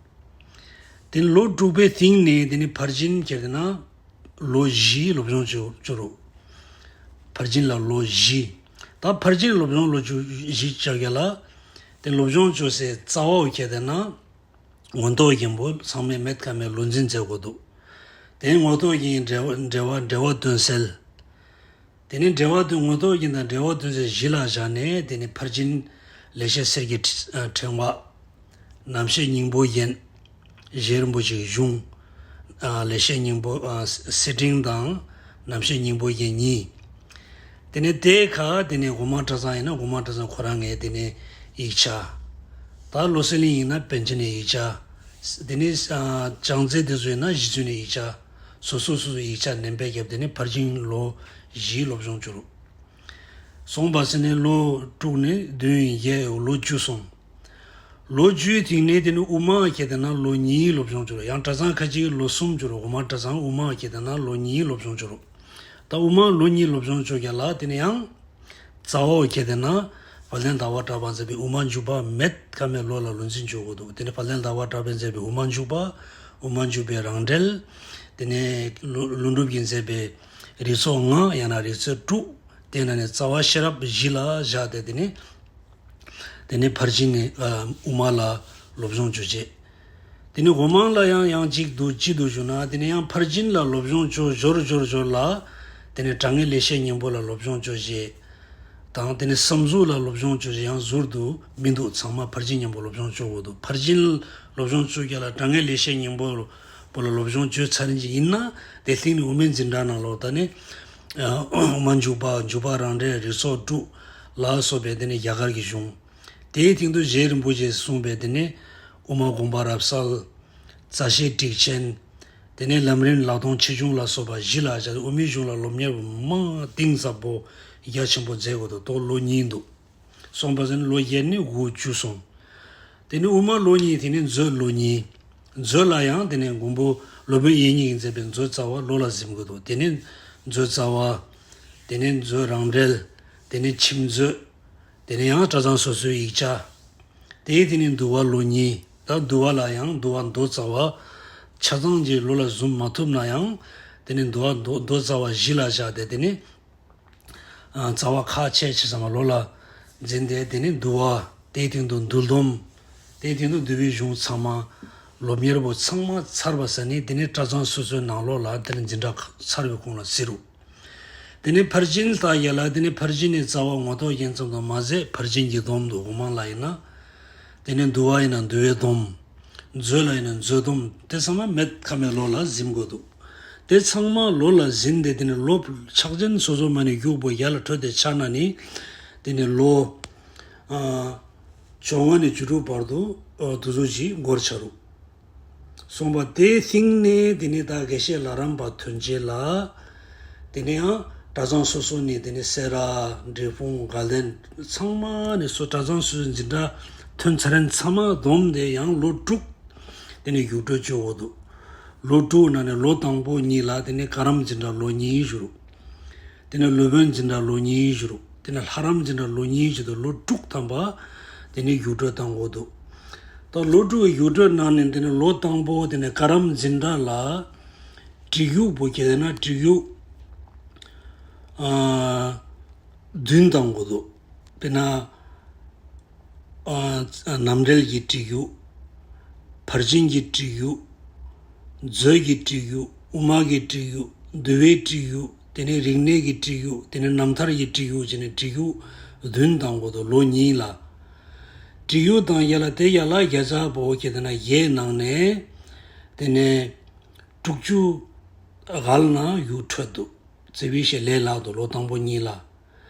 དེ་ནས་ལོ་དྲུག་པའི་སྟེང་ནས་དེ་ནས་ཕར་ཕྱིན་ཁྱེར་དེ་ན་ལོ་བཞི་སློབ་སྦྱོང་བྱོས་བྱོས་རུ། ཕར་ཕྱིན་ལ་ལོ་བཞི། ད་ཕར་ཕྱིན་སློབ་སྦྱོང་ལོ་བཅུ་བཞི་བྱ་རྒྱ་ལ་དེ་སློབ་སྦྱོང་བྱོས་སའི་རྩ་བ་ཁྱེར་དེ་ན། མངོན་རྟོགས་རྒྱན་པོ་ཚང་མས་མེད་ཁ་མེད་ལུས་འཛིན་མཛད་དགོས་འདུག་དེ་མངོན་རྟོགས་རྒྱན་འགྲེལ་བ་འགྲེལ་བ་འགྲེལ་བ་སྟོན་གསལ། དེ་ནས་འགྲེལ་བ་སྟོན། མངོན་རྟོགས་རྒྱན་དང་འགྲེལ་བ་སྟོན་གསལ་གཞི་ལ་བཞག་ནས་དེ་ནས་ཕར་ཕྱིན་ལེགས་བཤད་གསེར་གྱི་ཕྲེང་བ། རྣམ་བཤད་སྙིང་པོ་རྒྱན། རྗེ་རིན་པོ་ཆེའི་གཞུང་། ཨ་ལེགས་བཤད་སྙིང་པོ་ཨ་གསེར་ཕྲེང་དང་རྣམ་བཤད་སྙིང་པོ་རྒྱན་གཉིས། དེ་ནས་དེ་ཁ་དེ་ནས་དགོང་མོ་གྲྭ་ཚང་ཡིན་ན་དགོང་མོ་གྲྭ་ཚང་ཁོ་རང་ངས་དེ་ནས་ཡིག་ཆ། ད་ལོ་གསར་གླིང་ཡིན་ན་པཎ་ཆེན་ནས་ཡིག་ཆ། དེ་ནས་ཨ་བྱང་རྩེ་དེ་ཚོ་ཡིན་ན་གཞི་ཚུལ་ནས་ཡིག་ཆ། སོ་སོ་སོ་སོ་ཡིག་ཆ་ནན་པས་བརྒྱབ། དེ་ནས་ཕར་ཕྱིན་ལོ་བཞིའི་སློབ་སྦྱོང་བྱོས་རུ། སོང་པ་ཟེར་ནས་ལོ་དྲུག་ནས་བདུན་བརྒྱད་ལོ་བཅུ་སོང་། ལོ་བཅུའི་སྟེང་ནས་དེ་ནི་དབུ་མ་ཁྱེར་ཏེ་ན་ལོ་གཉིས་སློབ་སྦྱོང་བྱོས་རོགས། ཡང་གྲྭ་ཚང་ཁ་ཅིག་ལོ་གསུམ་བྱོས་རོགས། འོག་མ་གྲྭ་ཚང་དབུ་མ་ཁྱེར་ཏེ་ན་ལོ་གཉིས་སློབ་སྦྱོང་བྱོས་རོགས། ད་དབུ་མ་ལོ་གཉིས་སློབ་སྦྱོང་བྱོས་རྒྱ་ལ་དེ་ནི་ཡང་རྩ་བ་ཁྱེར་ཏེ་ན་དཔལ་ལྡན་ཟླ་བ་གྲགས་པས་མཛད་པའི་དབུ་མ་འཇུག་པ་མེད་ཁ་མེད་ལོ་ལ་ལུས་འཛིན་བྱོས་དགོས་འདུག་དེ་ནི་དཔལ་ལྡན་ཟླ་བ་གྲགས་པས་མཛད་པའི་དབུ་མ་འཇུག་པ། དབུ་མ་འཇུག་པའི་རང་འགྲེལ། དེ་ནས་ལྷུན་ལྷུན་གྲུབ་ཀྱིས་མཛད་པའི་རིགས་ཚོགས་ལྔ་ཡང་ན་རིགས་ཚོགས་དྲུག་དེ་ན་ནི་རྩ་བ་ཤེས་རབ་བཞི་ལ་བཞག་སྟེ་དེ་ནི། དེ་ནས་ཕར་ཕྱིན་ནི་དབུ་མ་ལ་སློབ་སྦྱོང་བྱོས་བྱས། དེ་ནས་འོག་མ་ལ་ཡང་ཡང་གཅིག་ཏུ་གཅིག་ཏུ་བྱུང་ན་དེ་ནས་ཡང་ཕར་ཕྱིན་ལ་སློབ་སྦྱོང་བྱོས་སྦྱོར་སྦྱོར་སྦྱོར་ལ། དེ་ནས་དྲང་ངེས་ལེགས་བཤད་སྙིང་པོ་ལ་སློབ་སྦྱོང་བྱོས་བྱས། དང་དེ་ནས་བསམ་གཟུགས་ལ་སློབ་སྦྱོང་བྱོས་བྱས་ཡང་ཟུར་དུ་མི་འདུག་ཚང་མ་ཕར་ཕྱིན་སྙིང་པོ་སློབ་སྦྱོང་བྱོས་དགོས་འདུག་ཕར་ཕྱིན་སློབ་སྦྱོང་བྱོས་རྒྱ་ལ་དྲང་ངེས་ལེགས་བཤད་སྙིང་པོ་ལ་སློབ་སྦྱོང་བྱོས་ཚར་ཡིན་ན་དེ་སྟེང་ནས་དབུ་མའི་འཛིན་གྲྭ་ནང་ལོགས་ད་ནི། དབུ་མ་འཇུག་པ་འཇུག་པ་རང་འགྲེལ་རིགས་ཚོགས་དྲུག་ལ་སོགས་པའི་དེ་ནི་རྒྱ་གར་གྱི་གཞུང་། དེའི་སྟེང་དུ་རྗེ་རིན་པོ་ཆེས་གསུངས་པའི་དེ་ནི་དབུ་མ་དགོངས་པ་རབ་གསལ། རྩ་ཤེ་ཊཱིཀ་ཆེན། དེ་ནས་ལམ་རིམ་ལག་མཐོང་ཆེ་ཆུང་ལ་སོགས་པ་བཞི་ལ་བྱ་དབུ་མའི་གཞུང་ལ་སློབ་གཉེར་བ་མང་གཏིང་ཟབ་པོ་རྒྱ་ཆེན་པོ་མཛད་དགོས་འདུག་ལོ་གཉིས་འདུག་སོང་པ་ཟིན་ལོ་བརྒྱད་ནི་དགུ་བཅུ་སོང་། དེ་ནི་དབུ་མ་ལོ་གཉིས་དེ་ནི་མཛོད་ལོ་གཉིས། མཛོད་ལ་ཡང་དེ་ནི་མགོན་པོ་སློབ་དཔོན་དབྱིག་གཉེན་གྱིས་མཛད་པའི་མཛོད་རྩ་བ་ལོ་ལ་གཟིམ་དགོས་འདུག་དེ་ནི་མཛོད་རྩ་བ། དེ་ནི་མཛོད་རང་འགྲེལ། དེ་ནི་ཁྱིམ་མཛོད། དེ་ནས་ཡང་གྲྭ་ཚང་སོ་སོའི་ཡིག་ཆ། དེའི་དེ་ནས་འདུལ་བ་ལོ་གཉིས། ད་འདུལ་བ་ལ་ཡང་འདུལ་བ་མདོ་རྩ་བ། ཆ་ཚང་གི་ལོ་ལ་བཟུང་མ་ཐུབ་ན་ཡང་། དེ་ནས་འདུལ་བ་མདོ་མདོ་རྩ་བ་བཞི་ལ་བཞག་སྟེ་དེ་ནས། རྩ་བ་ཁག་ཆེ་ཆེ་ཚང་མ་ལོ་ལ་འཛིན་ཏེ་དེ་ནས་འདུལ་བ། དེའི་སྟེང་དུ་འདུལ་སྡོམ། དེའི་སྟེང་དུ་འདུལ་བའི་གཞུང་ཚང་མ། སློབ་གཉེར་པོ་ཚང་མ་ཚར་བ་ས་ནས་དེ་ནས་གྲྭ་ཚང་སོ་སོའི་ནང་ལོགས་ལ་དེ་ནས་འཛིན་གྲྭ་ཚར་བའི་གོང་ལ་ཟེར་རུ། དེ་ནས་ཕར་ཕྱིན་ལྟ་ཡ་ལ་དེ་ནས་ཕར་ཕྱིན་ནི་རྩ་བ་ངོ་ཐོག་རྒྱན་ཙམ་དུ་མ་ཟད་ཕར་ཕྱིན་གྱི་སྡོམ་འདུག་དབུ་མ་ལ་ཡིན་ན། དེ་ནས་འདུལ་བ་ཡིན་ན་འདུལ་བའི་སྡོམ། མཛོད་ལ་ཡིན་ན་མཛོད་སྡོམ་དེ་ཚང་མ་མེད་ཁ་མེད་ལོ་ལ་གཟིམ་དགོས་འདུག་དེ་ཚང་མ་ལོ་ལ་གཟིམ་སྟེ་དེ་ནས་ལོ་ཕྱག་ཆེན་སོ་སོ་མ་ནས་རྒྱུག་པོ་ཡ་ལ་འཕྲོད་དེ་ཆགས་ན་ནི། དེ་ནས་ལོ། བཅོ་ལྔ་ནས་བཅུ་དྲུག་བར་དུ་དུ་ཟོ་ཅིག་འགོར་ཆ་རུ། སོང་པ་དེའི་སྟེང་ནས་དེ་ནས་ད་དགེ་བཤེས་ལྷ་རམས་པ་ཐོན་རྗེས་ལ། དེ་ནས་ཡང་གྲྭ་ཚང་སོ་སོ་ནས་དེ་ནས་སེ་ར། འབྲས་སྤུངས། དགའ་ལྡན་ཚང་མ་ནས་སོ་གྲྭ་ཚང་སོ་སོའི་འཛིན་གྲྭ་ཐོན་ཚར་རན་ཚང་མ་བསྡོམས་ཏེ་ཡང་ལོ་དྲུག་དེ་ནས་རྒྱུགས་སྤྲོད་བཅོ་འོ་འདུག་ལོ་དྲུག་ནང་ནས་ལོ་དང་པོ་གཉིས་ལ་དེ་ནས་བཀའ་རམས་འཛིན་གྲྭ་ལོ་གཉིས་བཞུགས། དེ་ནས་སློབ་དཔོན་འཛིན་གྲྭ་ལོ་གཉིས་བཞུགས། དེ་ནས་ལྷ་རམས་འཛིན་གྲྭ་ལོ་གཉིས་བཞུགས་དུས་ལོ་དྲུག་ཐམ་པ་དེ་ནས་རྒྱུགས་སྤྲོད་བཏང་དགོས་འདུག་ད་ལོ་དྲུག་གི་རྒྱུགས་སྤྲོད་ནང་ནས་དེ་ནས་ལོ་དང་པོ་དེ་ནས་བཀའ་རམས་འཛིན་གྲྭ་ལ་བྲིས་རྒྱུགས་པོ་ཁྱེར་ན་བྲིས་རྒྱུགས་ཨ་བདུན་བཏང་དགོས་འདུག་དཔེར་ན། ཨ་རྣམ་འགྲེལ་གྱི་བྲིས་རྒྱུགས། ཕར་ཕྱིན་གྱི་བྲིས་རྒྱུགས། མཛོད་ཀྱི་བྲིས་རྒྱུགས། དབུ་མ་གི་བྲིས་རྒྱུགས། འདུལ་བའི་བྲིས་རྒྱུགས། དེ་ནས་རིག་གནས་ཀྱི་བྲིས་རྒྱུགས། དེ་ནས་རྣམ་ཐར་གྱི་བྲིས་རྒྱུགས་བྱས་ནས་བྲིས་རྒྱུགས་བདུན་བཏང་དགོས་འདུག་ལོ་གཉིས་ལ། བྲིས་རྒྱུགས་བཏང་ཡ་ལ་དེ་ཡ་ལ་བརྒྱ་ཆ་བོ་ཁྱེར་ཏེ་ན་ཡའི་ནང་ནས། དེ་ནས་དྲུག་ཅུ་ག་ལ་ན་ཡུག་འཕྲོད་འདུག་བརྩི་བའི་ཞལ་ལས་ལག་ཏུ་ལོ་དང་པོ་གཉིས་ལ།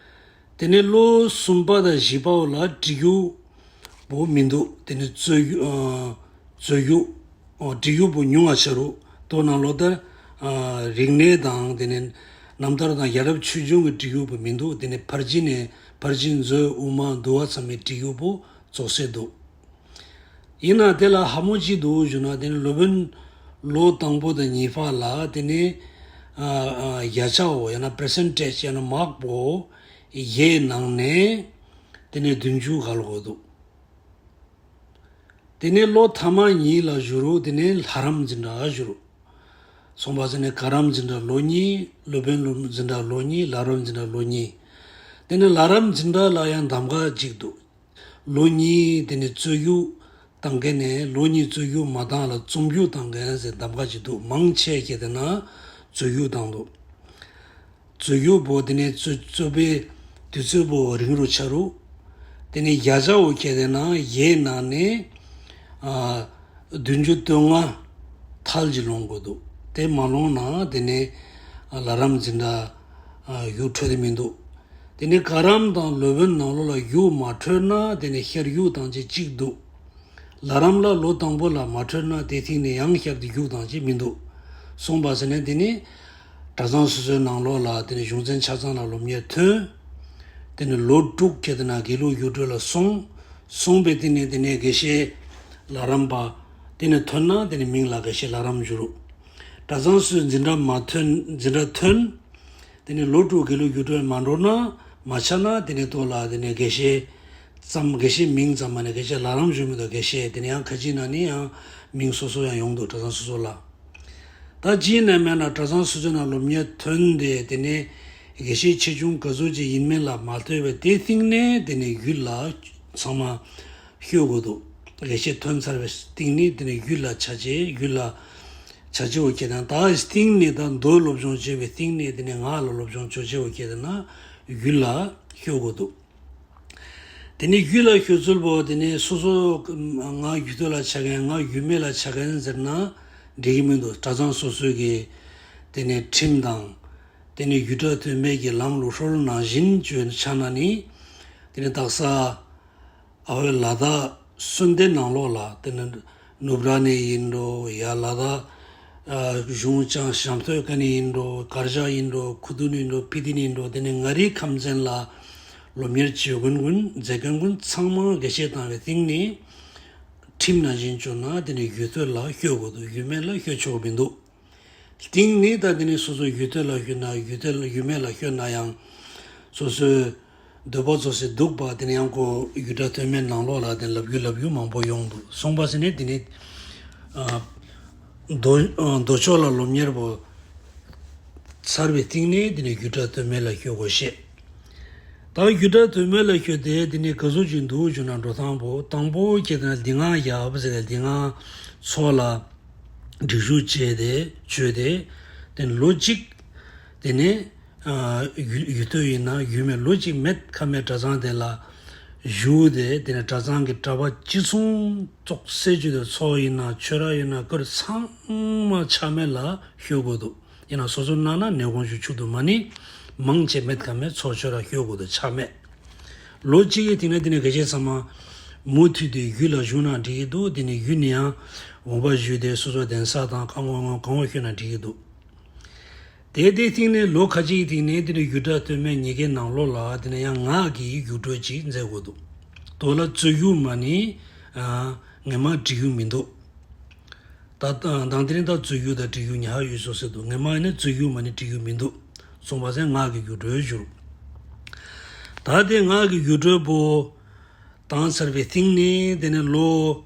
དེ་ནས་ལོ་གསུམ་པ་དང་བཞི་པ་བོ་ལ་བྲིས་རྒྱུགས་པོ་མི་འདུག་དེ་ནས་རྩོད་རྒྱུགས་ཨ་རྩོད་རྒྱུགས་ཨོ་བྲིས་རྒྱུགས་པོ་ཉུང་བ་ཆ་རུ་ལྟོ་ནང་ལོ་ལྟར་ཨ་རིག་གནས་དང་དེ་ནས་རྣམ་ཐར་དང་ཡ་རབས་ཆོས་འབྱུང་གི་བྲིས་རྒྱུགས་པོ་མི་འདུག་དེ་ནས་ཕར་ཕྱིན་ནས་ཕར་ཕྱིན་མཛོད་དབུ་མ་འདུལ་བ་ཚང་མའི་བྲིས་རྒྱུགས་པོ་རྫོགས་སྲིད་འདུག་ཡིན་ན་དེ་ལ་ཧ་མོ་ཅིག་འདུག་ཞུ་ན་དེ་ནི་སློབ་དཔོན་ལོ་དང་པོ་དང་གཉིས་པ་ལ་དེ་ནི་ཨ་ཨ་བརྒྱ་ཆའོ་ཡང་ན་པར་སེན་ཊེཇ་ཡང་ན་མཱག་པོ་ཡའི་ནང་ནས་དེ་ནི་བདུན་ཅུ་ག་ལ་གོ་འདུག་དེ་ནི་ལོ་ཐ་མ་གཉིས་ལ་བཞུགས་རུ་དེ་ནི་ལྷ་རམས་འཛིན་གྲྭ་བཞུགས་རུ། སོང་པ་ཟེར་ནས་བཀའ་རམས་འཛིན་གྲྭ་ལོ་གཉིས། སློབ་དཔོན་སློབ་འཛིན་གྲྭ་ལོ་གཉིས། ལྷ་རམས་འཛིན་གྲྭ་ལོ་གཉིས། དེ་ནི་ལྷ་རམས་འཛིན་གྲྭ་ལ་ཡང་གདམ་ག་གཅིག་འདུག་ལོ་གཉིས་དེ་ནས་རྩོད་རྒྱུགས་བཏང་མཁན་ནས་ལོ་གཉིས་རྩོད་རྒྱུགས་མ་བཏང་ལ་རྩོམ་རྒྱུགས་བཏང་མཁན་ཟེར་གདམ་ག་ཅིག་འདུག་མང་ཆེ་ཁྱེར་ཏེ་ན་རྩོད་རྒྱུགས་བཏང་འདུག་རྩོད་རྒྱུགས་པོ་དེ་ནས་རྩོད་རྩོད་པའི་དུས་ཚོད་པོ་རིང་རུ་ཆགས་རུ། དེ་ནས་བརྒྱ་ཆའོ་ཁྱེར་ཏེ་ན་ཡའི་ནང་ནས་ཨ་བདུན་ཅུ་དོན་ལྔ་ཐལ་གྱིས་ལོངས་དགོས་འདུག་དེ་མ་ལོངས་ན་དེ་ནས་ཨ་ལྷ་རམས་འཛིན་གྲྭ་ཨ་ཡུག་འཕྲོད་དེ་མི་འདུག་དེ་ནས་བཀའ་རམས་དང་སློབ་དཔོན་ནང་ལོགས་ལ་ཡུག་མ་འཕྲོད་ན་དེ་ནས་ཤར་ཡུག་དང་ཅིག་གཅིག་འདུག་ལྷ་རམས་ལ་ལོ་དང་པོ་ལ་མ་འཕྲོད་ན་དེ་ཐིག་ནས་ཡང་ཤར་དུ་ཡུག་དང་ཅིག་མི་འདུག་སོང་པ་ཟེར་ནས་དེ་ནས་གྲྭ་ཚང་སོ་སོའི་ནང་ལོགས་ལ་དེ་ནས་གཞུང་ཚན་ཆ་ཚང་ལ་སློབ་གཉེར་ཐོན། དེ་ནས་ལོ་དྲུག་ཁྱེར་ཏེ་ན་དགེ་ལུགས་ཡུག་འཕྲོད་ལ་སོང་། སོང་པའི་དེ་ནས་དེ་ནས་དགེ་བཤེས་ལྷ་རམས་པ་དེ་ནས་ཐོན་ན་དེ་ནས་མིང་ལ་དགེ་བཤེས་ལྷ་རམས་བསྒྱུར། གྲྭ་ཚང་སུ་འཛིན་གྲྭ་མ་ཐོན་འཛིན་གྲྭ་ཐོན། དེ་ནས་ལོ་དྲུག་དགེ་ལུགས་རྒྱུགས་སྤྲོད་མ་འགྲོ་ན་མ་ཆགས་ན་དེ་ནས་ལྟོ་ལ་དེ་ནས་དགེ་བཤེས་ཙམ་དགེ་བཤེས་མིང་ཙམ་མ་ནས་དགེ་བཤེས་ལྷ་རམས་བསྒྱུར་མི་འདུག་དགེ་བཤེས་དེ་ནས་ཡང་ཁ་ཅིག་ན་ནི་ཡང་མིང་སོ་སོ་ཡང་ཡོང་འདུག་གྲྭ་ཚང་སོ་སོ་ལ། ད་ཅི་ཡིན་ན་མེད་ན་གྲྭ་ཚང་སོ་སོའི་ནང་སློབ་གཉེར་ཐོན་ཏེ་དེ་ནས་དགེ་བཤེས་ཆེ་ཆུང་ག་ཚོད་ཅིག་ཡིན་མིན་ལ་མ་ལྟོས་པའི་དེ་སྟེང་ནས་དེ་ནས་ཡུལ་ལ་ཚང་མ་ཤོད་དགོས་འདུག་དགེ་བཤེས་ཐོན་ཚར་བའི་སྟེང་ནས་དེ་ནས་ཡུལ་ལ་ཆ་བྱེད་ཡུལ་ལ་ཆ་བྱེད་འོ་ཁྱེད་དང་ད་སྟེང་ནས་ད་མདོ་སློབ་སྦྱོང་བྱས་པའི་སྟེང་ནས་དེ་ནས་ངག་ལ་སློབ་སྦྱོང་བྱོས་བྱེད་འོ་ཁྱེད་དང་ན་ཡུལ་ལ་ཤོད་དགོས་འདུག་དེ་ནས་རྒྱུད་ལ་ཤོད་ཚུལ་པོ་དེ་ནས་སོ་སོ་ང་རྒྱུད་སྟོད་ལ་ཆགས་མཁན་ང་རྒྱུད་སྨད་ལ་ཆགས་མཁན་ཟེར་ན་འགྲིག་གི་མི་འདུག་གྲྭ་ཚང་སོ་སོའི་གི་དེ་ནས་ཁྲིམས་དང་དེ་ནས་རྒྱུད་གྲྭ་དོན་མེད་ཀྱི་ལམ་ལུགས་སྲོལ་ནང་བཞིན་བྱས་ཆགས་ན་ནི་དེ་ནས་དག་ས་ཨ་བོའི་ལ་དྭགས་སོན་ཏེ་ནང་ལོགས་ལ་དེ་ནས་ནུབ་ར་ནས་ཡིན་འགྲོ་ཡ་ལ་དྭགས་གཞུང་ཅང་ཤམ་ཐོད་ཀ་ནས་ཡིན་འགྲོ་གར་ཞ་ཡིན་འགྲོ་ཁུ་ཏུ་ནས་ཡིན་འགྲོ་ཕི་ཏི་ནས་ཡིན་འགྲོ་དེ་ནས་མངའ་རིས་ཁམས་ཚན་ལ་སློབ་གཉེར་བྱེད་མཁན་ཀུན་མཛད་མཁན་ཀུན་ཚང་མ་དགེ་བཤེས་བཏང་བའི་སྟེང་ནས་ཁྲིམས་ནང་བཞིན་བྱུང་ན་དེ་ནས་རྒྱུད་སྟོད་ལ་ཤོད་དགོས་འདུག་རྒྱུད་སྨད་ལ་ཤོད་ཆོག་མི་འདུག་སྟེང་ནས་ད་དེ་ནས་སོ་སོ་རྒྱུད་སྟོད་ལ་ཤོད་ན་རྒྱུད་སྟོད་ལ་རྒྱུད་སྨད་ལ་ཤོད་ན་ཡང་སོ་སོའི་འདོད་པ་རྫོགས་སེ་འདུག་པ་དེ་ནས་ཡང་ཁོ་རྒྱུད་གྲྭ་དོན་མེད་ནང་ལོགས་ལ་དེ་ལབ་རྒྱུ་ལབ་རྒྱུ་མང་པོ་ཡོང་འདུག་སོང་པ་ཟེར་ནས་དེ་ནས་ཨ། མདོ་ཨ་མདོ་ཕྱོགས་ལ་སློབ་གཉེར་པོ་ཚར་བའི་སྟེང་ནས་དེ་ནས་རྒྱུད་གྲྭ་དོན་མེད་ལ་ཤོད་དགོས་ཤེས། ད་རྒྱུད་གྲྭ་དོན་མེད་ལ་ཤོད་དེ་དེ་ནས་ག་ཚོད་ཅིག་འདུག་ཞུ་ན་འགྲོ་སྟངས་པོ་དང་པོ་ཁྱེད་དེ་ན་འདི་སྔ་ཡབ་ཟེར་ཏེ་འདི་སྔ་ཚོ་ལ་སྒྲིག་ཞུགས་བྱས་ཏེ་བྱོས་ཏེ་དེ་ནས་ལོ་གཅིག་དེ་ནས་ཨ་རྒྱུད་རྒྱུད་སྟོད་ཡིན་ན་རྒྱུད་སྨད་ལོ་གཅིག་མེད་ཁ་མེད་གྲྭ་ཚང་དེ་ལ་བཞུགས་ཏེ་དེ་ནས་གྲྭ་ཚང་གི་གྲྭ་པ་ཅི་གསུང་ཙོག་སེ་བྱོས་ཏེ་ཚོགས་ཡིན་ན་ཆོས་ར་ཡིན་ན་ཀིར་ཚང་མ་ཆ་མེད་ལ་ཤོད་དགོས་འདུག་ཡིན་ན་སོ་སོ་གནང་ན་ནས་དགོངས་ཞུ་ཆུག་འདུག་མ་ནི་མང་ཆེ་མེད་ཁ་མེད་ཚོགས་ཆོས་ར་ཤོད་དགོས་འདུག་ཆ་མེད། ལོ་གཅིག་གི་སྟེང་ནས་དེ་ནས་དགེ་བཤེས་ཚང་མ་མུ་མཐུད་དེ་རྒྱུད་ལ་བཞུགས་ན་འགྲིག་གི་འདུག་དེ་ནས་རྒྱུད་ནས་ཡང་འོང་པ་བཞུགས་ཏེ་སོ་སོ་གདན་ས་དང་གང་འོང་གང་འོང་ཤོད་ན་འགྲིག་གི་འདུག་དེ་དེའི་སྟེང་ནས་ལོ་ཁ་ཅིག་གི་སྟེང་ནས་དེ་ནས་རྒྱུད་གྲྭ་དོན་མེད་གཉིས་ཀའི་ནང་ལོགས་ལ་དེ་ནས་ཡང་ངག་གི་རྒྱུགས་སྤྲོད་ཅིག་མཛད་དགོས་འདུག་དོ་ལ་རྩོད་རྒྱུགས་མ་ནི་ངེས་མ་འགྲིག་རྒྱུ་མི་འདུག་ད་དང་དེ་རིང་ད་རྩོད་རྒྱུགས་དང་འགྲིག་རྒྱུ་ཉག་ཡོད་སོ་སེ་འདུག་ངེས་མ་ནི་རྩོད་རྒྱུགས་མ་ནི་འགྲིག་རྒྱུ་མི་འདུག་སོང་པ་སེ་ངག་གི་རྒྱུགས་སྤྲོད་བཞུགས། ད་དེ་ངག་གི་རྒྱུགས་སྤྲོད་པོ་བཏང་ཚར་བའི་སྟེང་ནས་དེ་ནས་ལོ་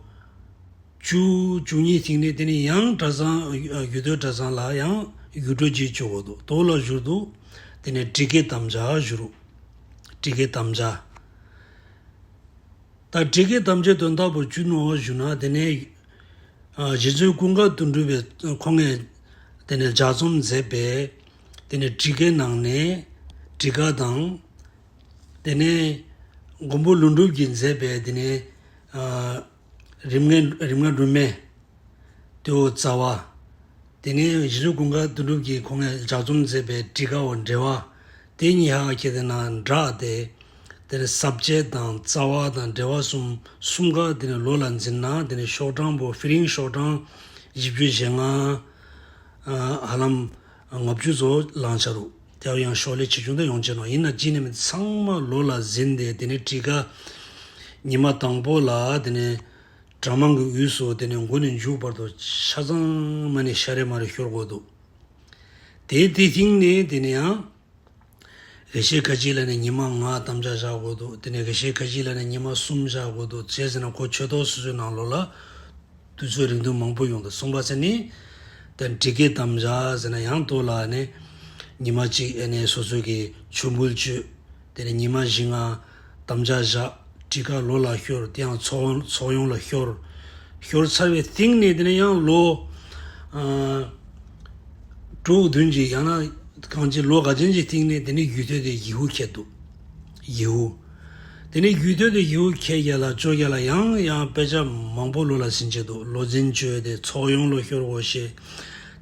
བཅུ་བཅུ་གཉིས་སྟེང་ནས་དེ་ནས་ཡང་གྲྭ་ཚང་རྒྱུད་སྟོད་གྲྭ་ཚང་ལ་ཡང་རྒྱུགས་སྤྲོད་ཅིག་བྱེད་དགོས་འདུག་དོ་ལ་བཞུགས་འདུག་དེ་ནས་ཊཱི་ཀའི་དམ་བཅའ་བཞུགས་རུ། ཊཱི་ཀའི་དམ་བཅའ། ད་ཊཱི་ཀའི་དམ་བཅའི་དོན་དག་པོ་བཅུ་ནོ་བཞུགས་ན་དེ་ནས་རྗེ་བཙུན་ཀུན་དགའ་དོན་གྲུབ་པའི་ཁོང་ངས་དེ་ནས་ལྗགས་རྩོམ་མཛད་པའི་དེ་ནས་ཊཱི་ཀའི་ནང་ནས་ཊཱི་ཀ་དང་། དེ་ནས་མགོན་པོ་ཀླུ་སྒྲུབ་ཀྱིས་མཛད་པའི་དེ་ནས་རིམ་ལྔ་རིམ་ལྔ་སྒྲོན་མེ། དེའོ་རྩ་བ། དེ་ནས་རྗེ་བཙུན་ཀུན་དགའ་དོན་གྲུབ་ཀྱིས་ཁོང་ངས་ལྗགས་རྩོམ་མཛད་པའི་ཊཱི་ཀའོ་འགྲེལ་བ། དེ་གཉིས་ཧ་ཁྱེད་དེ་ན་འདྲ་སྟེ། དེ་ནས་ས་བཅད་དང་རྩ་བ་དང་འགྲེལ་བ་གསུམ་གསུམ་ཀ་དེ་ནས་ལོ་ལ་འཛིན་ན་དེ་ནས་ཤོག་གྲངས་པོ་ཧྥེ་རིང་ཤོག་གྲངས་བཞི་བཅུ་ཞེ་ལྔ། ཧ་ལམ་ལྔ་བཅུ་ཙམ་ལངས་ཆ་རུ་དེ་ཡང་ཤོག་ལེ་ཆེ་ཆུང་དུ་ཡོང་ཆེ་ནོ་ཡིན་ན་ཅི་ནས་མིན་ཚང་མ་ལོ་ལ་འཛིན་ཏེ་དེ་ནས་ཊཱི་ཀ་ཉི་མ་དང་པོ་ལ་དེ་ནས་གྲྭ་མང་གི་དབུས་སུ་དེ་ནས་མགོ་ནས་མཇུག་བར་དུ་ཆ་ཚང་མ་ནས་ཤ་རེ་མ་རེ་ཤོར་དགོས་འདུག་དེ་དེ་སྟེང་ནས་དེ་ནས་ཡང་། དགེ་བཤེས་ཁ་ཅིག་ལ་ནི་ཉི་མ་ལྔ་དམ་བཅའ་བཞག་དགོས་འདུག་དེ་ནས་དགེ་བཤེས་ཁ་ཅིག་ལ་ནི་ཉི་མ་གསུམ་བཞག་དགོས་འདུག་བྱས་ཟེར་ན་ཁོ་ཆོས་ཐོག་སོ་སོའི་ནང་ལོགས་ལ་དུས་ཚོད་རིང་ཐུང་མང་པོ་ཡོང་འདུག་གསུངས་པ་ཟེར་ནི། དེ་ཊཱི་ཀའི་དམ་བཅའ་ཟེར་ན་ཡང་ལྟོ་ལ་ནི་ཉི་མ་གཅིག་ཨེ་ནས་སོ་སོ་གི་ཆོས་འབུལ་བཅོས། དེ་ནས་ཉི་མ་བཞི་ལྔ་དམ་བཅའ་བཞག་ཊཱི་ཀ་ལོ་ལ་ཤོར་དེ་ཡང་ཚོགས་ཚོགས་ཡོང་ལ་ཤོར། ཤོར་ཚར་བའི་སྟེང་ནས་དེ་ནས་ཡང་ལོ། དྲུག་བདུན་གྱི་ཡང་ན་གང་ཅི་ལོ་ག་ཅན་གྱི་སྟེང་ནས་དེ་ནས་རྒྱུད་སྟོད་དེ་ཡི་ཧུ་ཁྱེད་འདུག་ཡི་ཧུ། དེ་ནས་རྒྱུད་སྟོད་དེ་ཡི་ཧུ་ཁྱེད་རྒྱ་ལ་ཅོ་རྒྱ་ལ་ཡང་ཡང་དཔེ་ཆ་མང་པོ་ལོ་ལ་ཟིན་བྱེད་འདུག་ལོ་འཛིན་བཅོས་དེ་ཚོགས་ཡོང་ལོ་ཤོར་དགོས་ཤེས།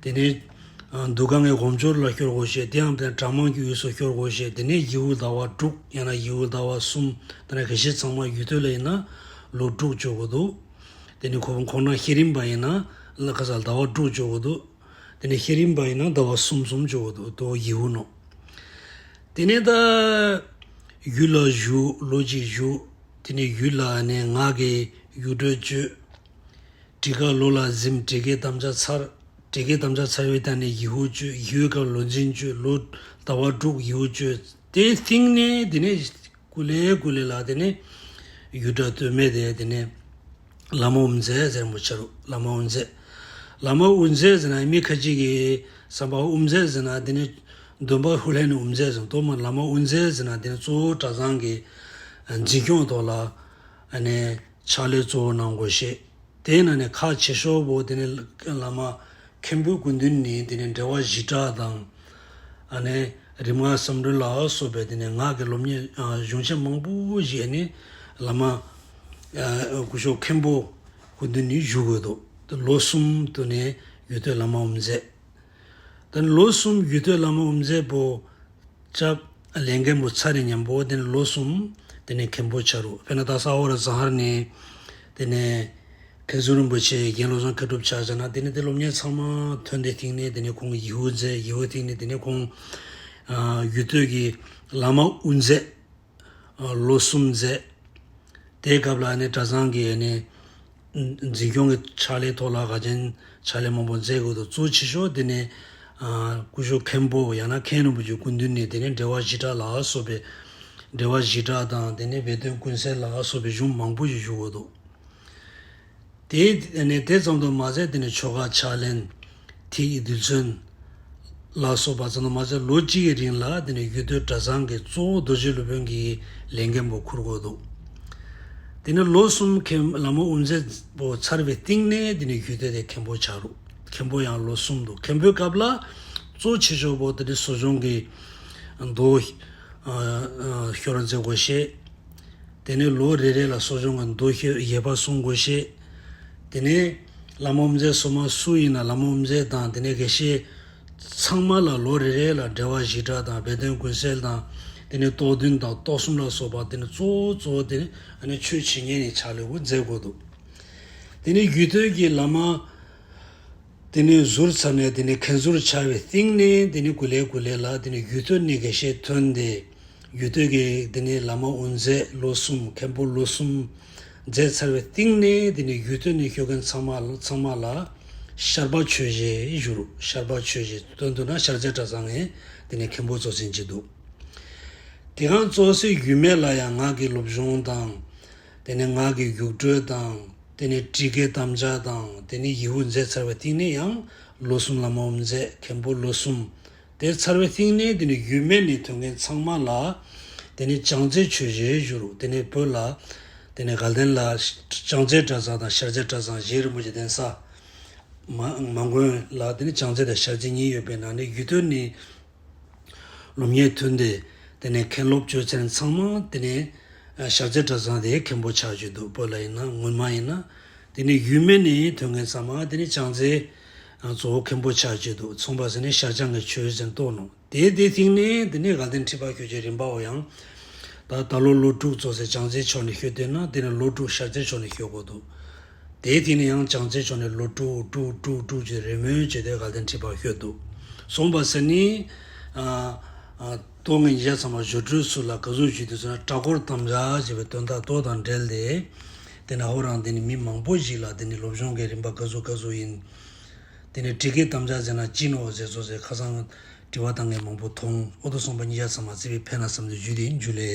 དེ་ནས་འདུ་ཁང་གི་སྒོམ་སྦྱོར་ལ་ཤོར་དགོས་ཤེས་དེ་ཡང་དེ་གྲྭ་མང་གི་དབུས་སུ་ཤོར་དགོས་ཤེས་དེ་ནས་ཡི་ཧུ་ཟླ་བ་དྲུག་ཡང་ན་ཡི་ཧུ་ཟླ་བ་གསུམ་དེ་ནས་དགེ་བཤེས་ཚང་མ་རྒྱུད་སྟོད་ལ་ཡིན་ན་ལོ་དྲུག་ཅོ་དགོས་འདུག་དེ་ནས་ཁོ་ཁོང་རང་ཤེས་རིམ་པ་ཡིན་ན་ལ་ཁ་ས་ཟླ་བ་དྲུག་ཅོ་དགོས་འདུག་དེ་ནས་ཤེས་རིམ་པ་ཡིན་ན་ཟླ་བ་གསུམ་གསུམ་ཅོ་དགོས་འདུག་དོ་ཡི་ཧུ་ནོ། དེ་ནས་ད་ཡུལ་ལ་བཞུགས་ལོ་གཅིག་བཞུགས་ དེ་ནས་ཡུལ་ལ་ནས་ངག་གི་ཡུལ་གྲོས་བཅོས། དྲི་ཀ་ལོ་ལ་གཟིམ། དྲི་ཀའི་དམ་བཅའ་ཚར། དྲི་ཀའི་དམ་བཅའ་ཚར་བའི་ཐད་ནས་ཡི་ཧུ་བཅོས། ཡི་ཧུའི་སྐབས་ལོ་འཛིན་བཅོས། ལོ་ཟླ་བ་དྲུག་ཡི་ཧུ་བཅོས། དེའི་སྟེང་ནས་དེ་ནས་ཀུ་ལེ་ཀུ་ལེ་ལ་དེ་ནས་ཡུལ་གྲོས་སྟོད་སྨད་དེ་དེ་ནས་བླ་མ་དབུ་མཛད་ཟེར་མོ་ཆ་རུ་བླ་མ་དབུ་མཛད། བླ་མ་དབུ་མཛད་ཟེར་ན་མི་ཁ་ཅིག་གིས་བསམ་པ་དབུ་མཛད་ཟེར་ན་དེ་ནས་འདོན་པ་ཧུ་ལྷན་ནས་དབུ་མཛད་ཟེར། ཐོག་མར་བླ་མ་དབུ་མཛད་ཟེར་ན་དེ་ནས་གཙོ་བོ་གྲྭ་ཚང་གི་འཛིན་སྐྱོང་ཐོག་ལ་ཨ་ནས་ཕྱག་ལས་གཙོ་བོ་གནང་དགོས་ཤེས། དེའི་ནང་ནས་ཁག་ཆེ་ཤོས་པོ་དེ་ནས་བླ་མ་མཁན་པོའི་སྐུ་མདུན་ནས་དེ་ནས་འགྲེལ་པ་བཞི་སྦྲགས་དང་། ཨ་ནས་རིམ་ལྔ་བསམ་གྲུབ་ལ་སོགས་པའི་དེ་ནས་ངག་གི་སློབ་གཉེར་ཨ་གཞུང་ཆེན་མང་པོ་ཞིག་ཨ་ནས་བླ་མ་ཨ་སྐུ་ཞབས་མཁན་པོ་སྐུ་མདུན་ནས་ཞུ་དགོས་འདུག། དེ་ལོ་གསུམ་དུ་ནས་ཡུལ་སྟོད་བླ་མ་དབུ་མཛད། དེ་ནས་ལོ་གསུམ་ཡུལ་སྟོད་བླ་མ་དབུ་མཛད་པོ་སྐྱབས་ལས་འགན་པོ་ཚར་རེ་མཉམ་པོ་དེ་ནས་ལོ་གསུམ་དེ་ནས་མཁན་པོ་ཆ་རུ། དཔེར་ན་ད་ས་ཧོ་ར་ཛ་ཧར་ནས་དེ་ནས་མཁན་ཟུར་རིན་པོ་ཆེ་རྒན་བློ་བཟང་མཁས་གྲུབ་ཆ་བཞག་ན་དེ་ནས་དེ་སློབ་གཉེར་ཚང་མ་ཐོན་དེ་སྟེང་ནས་དེ་ནས་ཁོང་ཡི་ཧུ་མཛད། ཡི་ཧུ་སྟེང་ནས་དེ་ནས་ཁོང་ཡུལ་སྟོད་ཀྱི་བླ་མ་དབུ་མཛད་ལོ་གསུམ་མཛད། དེའི་སྐབས་ལ་ནི་གྲྭ་ཚང་གི་ནི་འཛིན་སྐྱོང་གི་ཕྱག་ལས་ཐོག་ལ་ག་ཅན་ཕྱག་ལས་མང་པོ་མཛད་དགོས་འདུག། གཙོ་ཆེ་ཤོས་དེ་ནི་སྐུ་ཞབས་མཁན་པོ་ཡང་ན་མཁན་རིན་པོ་ཆེ་སྐུ་མདུན་ནས་དེ་ནི་འགྲེལ་པ་བཞི་སྦྲགས་ལ་སོགས་པའི་འགྲེལ་པ་བཞི་སྦྲགས་དང་དེ་ནི་སྦས་དོན་ཀུན་གསལ་ལ་སོགས་པའི་གཞུང་མང་པོ་ཞིག་ཞུ་དགོས་འདུག། དེ་ནས་དེ་ཙམ་དུ་མ་ཟད་དེ་ནས་ཆོ་ག་ཕྱག་ལེན་ཐིག་རྡུལ་ཚོན་ལ་སོགས་པ་ཙམ་དུ་མ་ཟད་ལོ་གཅིག་གི་རིང་ལ་དེ་ནས་ཡུལ་སྟོད་གྲྭ་ཚང་གི་གཙོ་བོ་རྡོ་རྗེ་སློབ་དཔོན་གྱི་ལས་འགན་པོ་འཁུར་དགོས་འདུག། དེ་ནས་ལོ་གསུམ་མཁན་བླ་མ་དབུ་མཛད་པོ་ཚར་བའི་སྟེང་ནས་དེ་ནས་ཡུལ་སྟོད་དེ་མཁན་པོ་ཆགས་རུ། མཁན་པོ་ཡང་ལོ་གསུམ་འདུག། མཁན་པོའི་སྐབས་ལ་གཙོ་ཆེ་ཤོས་པོ་དེ་ནས་གསོ་སྦྱོང་གི་མདོ་ཤོར་མཛད་དགོས་ཤེས། དེ་ནས་ལོ་རེ་རེ་ལ་གསོ་སྦྱོང་གི་མདོ་ཤོད་ཡས་པ་གསུང་དགོས་ཤེས། དེ་ནས་བླ་མ་དབུ་མཛད་སོ་མ་སུ་ཡིན་ན་བླ་མ་དབུ་མཛད་དང་དེ་ནས་དགེ་བཤེས་ཚང་མ་ལ་ལོ་རེ་རེ་ལ་འགྲེལ་པ་བཞི་སྦྲགས་དང་སྦས་དོན་ཀུན་གསལ་དང་དེ་ནས་རྟོགས་བདུན་དང་རྟོགས་གསུམ་ལ་སོགས་པ་དེ་ནས་གཙོ་བོ་གཙོ་བོ་དེ་ནས་ཨ་ནི་ཆོས་ཇི་སྙེད་ནས་ཕྱག་ལེན་པོ་མཛད་དགོས་འདུག། དེ་ནས་ཡུལ་སྟོད་ཀྱི་བླ་མ་དེ་ནས་ཟུར་ཚར་ནས་དེ་ནས་མཁན་ཟུར་ཆགས་པའི་སྟེང་ནས་དེ་ནས་ཀུ་ལེ་ཀུ་ལེ་ལ་དེ་ནས་ཡུལ་སྟོད་ནས་དགེ་བཤེས་ཐོན་ཏེ། ཡུལ་སྟོད་ཀྱི་དེ་ནས་བླ་མ་དབུ་མཛད་ལོ་གསུམ་མཁན་པོ་ལོ་གསུམ་མཛད་ཚར་བའི་སྟེང་ནས་དེ་ནས་ཡུལ་སྟོད་ནས་ཤོད་མཁན་ཚང་མ་ཚང་མ་ལ་ཤར་པ་ཆོས་རྗེ་ཞུ་རུ། ཤར་པ་ཆོས་རྗེ་སྟོན་དུ་ན་ཤར་རྒྱག་གྲྭ་ཚང་ངས་དེ་ནས་མཁན་པོ་གཙོ་འཛིན་བྱེད་འདུག། དེ་གང་གཙོ་སའི་ཡུལ་སྨད་ལ་ཡང་ངག་གི་སློབ་སྦྱོང་དང་། དེ་ནས་ངག་གི་ཡུག་འགྲོས་དང་། དེ་ནས་དྲི་གའི་དམ་བཅའ་དང་། དེ་ནས་ཡི་ཧུ་མཛད་ཚར་བའི་སྟེང་ནས་ཡང་ལོ་གསུམ་བླ་མ་དབུ་མཛད་མཁན་པོ་ལོ་གསུམ། དེ་ཚར་བའི་སྟེང་ནས་དེ་ནས་ཡུལ་སྨད་ནས་ཐོན་མཁན་ཚང་མ་ལ་དེ་ནས་བྱང་རྩེ་ཆོས་རྗེ་ཞུ་རུ། དེ་ནས་བོད་ལ་དེ་ནས་དགའ་ལྡན་ལ་བྱང་རྩེ་གྲྭ་ཚང་དང་ཤར་རྒྱག་གྲྭ་ཚང་རྗེ་རིན་པོ་ཆེ་གདན་ས་མ་མ་དགོན་ལ་དེ་ནས་བྱང་རྩེ་དང་ཤར་རྩེ་གཉིས་ཡོད་པའི་ནང་ནས་ཡུལ་སྟོད་ནས་སློབ་གཉེར་ཐོན་ཏེ་དེ་ནས་མཁན་སློབ་སྤྱོད་ཚན་ཚང་མ་དེ་ནས་ཤར་རྩེ་གྲྭ་ཚང་དེ་མཁན་པོ་ཆགས་ཀྱི་འདུག། བོད་ལ་ཡིན་ན་སྔོན་མ་ཡིན་ན་དེ་ནས་ཡུལ་སྨད་ནས་ཐོན་མཁན་ཚང་མ་དེ་ནས་བྱང་རྩེ་གཙོ་བོ་མཁན་པོ་ཆགས་ཀྱི་འདུག། ཚོང་པ་ཟེར་ནས་ཤར་བྱང་གི་ཆོས་ཟེར་གཏོགས་ནོ། དེ་དེ་ཐིག་ནས་དེ་ནས་དགའ་ལྡན་ཁྲི་པ་ཁྱོད་ཀྱི་རིམ་པའོ་ཡང་། ད་ད་ལོ་ལོ་དྲུག་རྫོགས་ཚེ་བྱང་རྩེ་ཕྱོགས་ནས་ཤོད་འདོད་ན་དེ་ནས་ལོ་དྲུག་ཤར་རྩེ་ཕྱོགས་ནས་ཤོད་དགོས་འདུག། དེའི་ཐིག་ནས་ཡང་བྱང་རྩེ་ཕྱོགས་ནས་ལོ་དྲུག་དྲུག་དྲུག་དྲུག་ཅེས་རེ་སྨོན་བྱས་ཏེ་དགའ་ལྡན་ཁྲི་པ་ཤོད་འདུག། སོང་པ་ཟེར་ནི། ཨ་ཨ་ཏོ་ངེད་ཉིད་ཚང་མ་ཞོ་སྤྲུལ་ཚུལ་ལ་ག་ཟུག་ཞུས་དུས་ཟེར་ན་གྲྭ་སྐོར་དམ་བཅའ་ཞེས་པའི་དོན་དག་ཏོ་དང་འབྲེལ་ཏེ། དེ་ནས་ཧོ་རང་དེ་ནས་མི་མང་པོ་ཞིག་ལ་དེ་ནས་སློབ་སྦྱོང་གི་རིམ་པ་ག་ཟུག་ག་ཟུག་ཡིན། དེ་ནས་དྲི་གའི་དམ་བཅའ་ཟེར་ན་ཅི་ནོ་ཟེར་ཚོ་ཟེར་ཁ་སང་དྲི་བ་བཏང་མཁན་མང་པོ་མཐོང་། ཨོ་ཏོ་སོང་པ་ཉིད་ཡ་ཚང་མ་བརྩེ་བའི་ཕན་ན་བསམ་དུ་ཞུས་ཏེ་འཇུ་ལེ།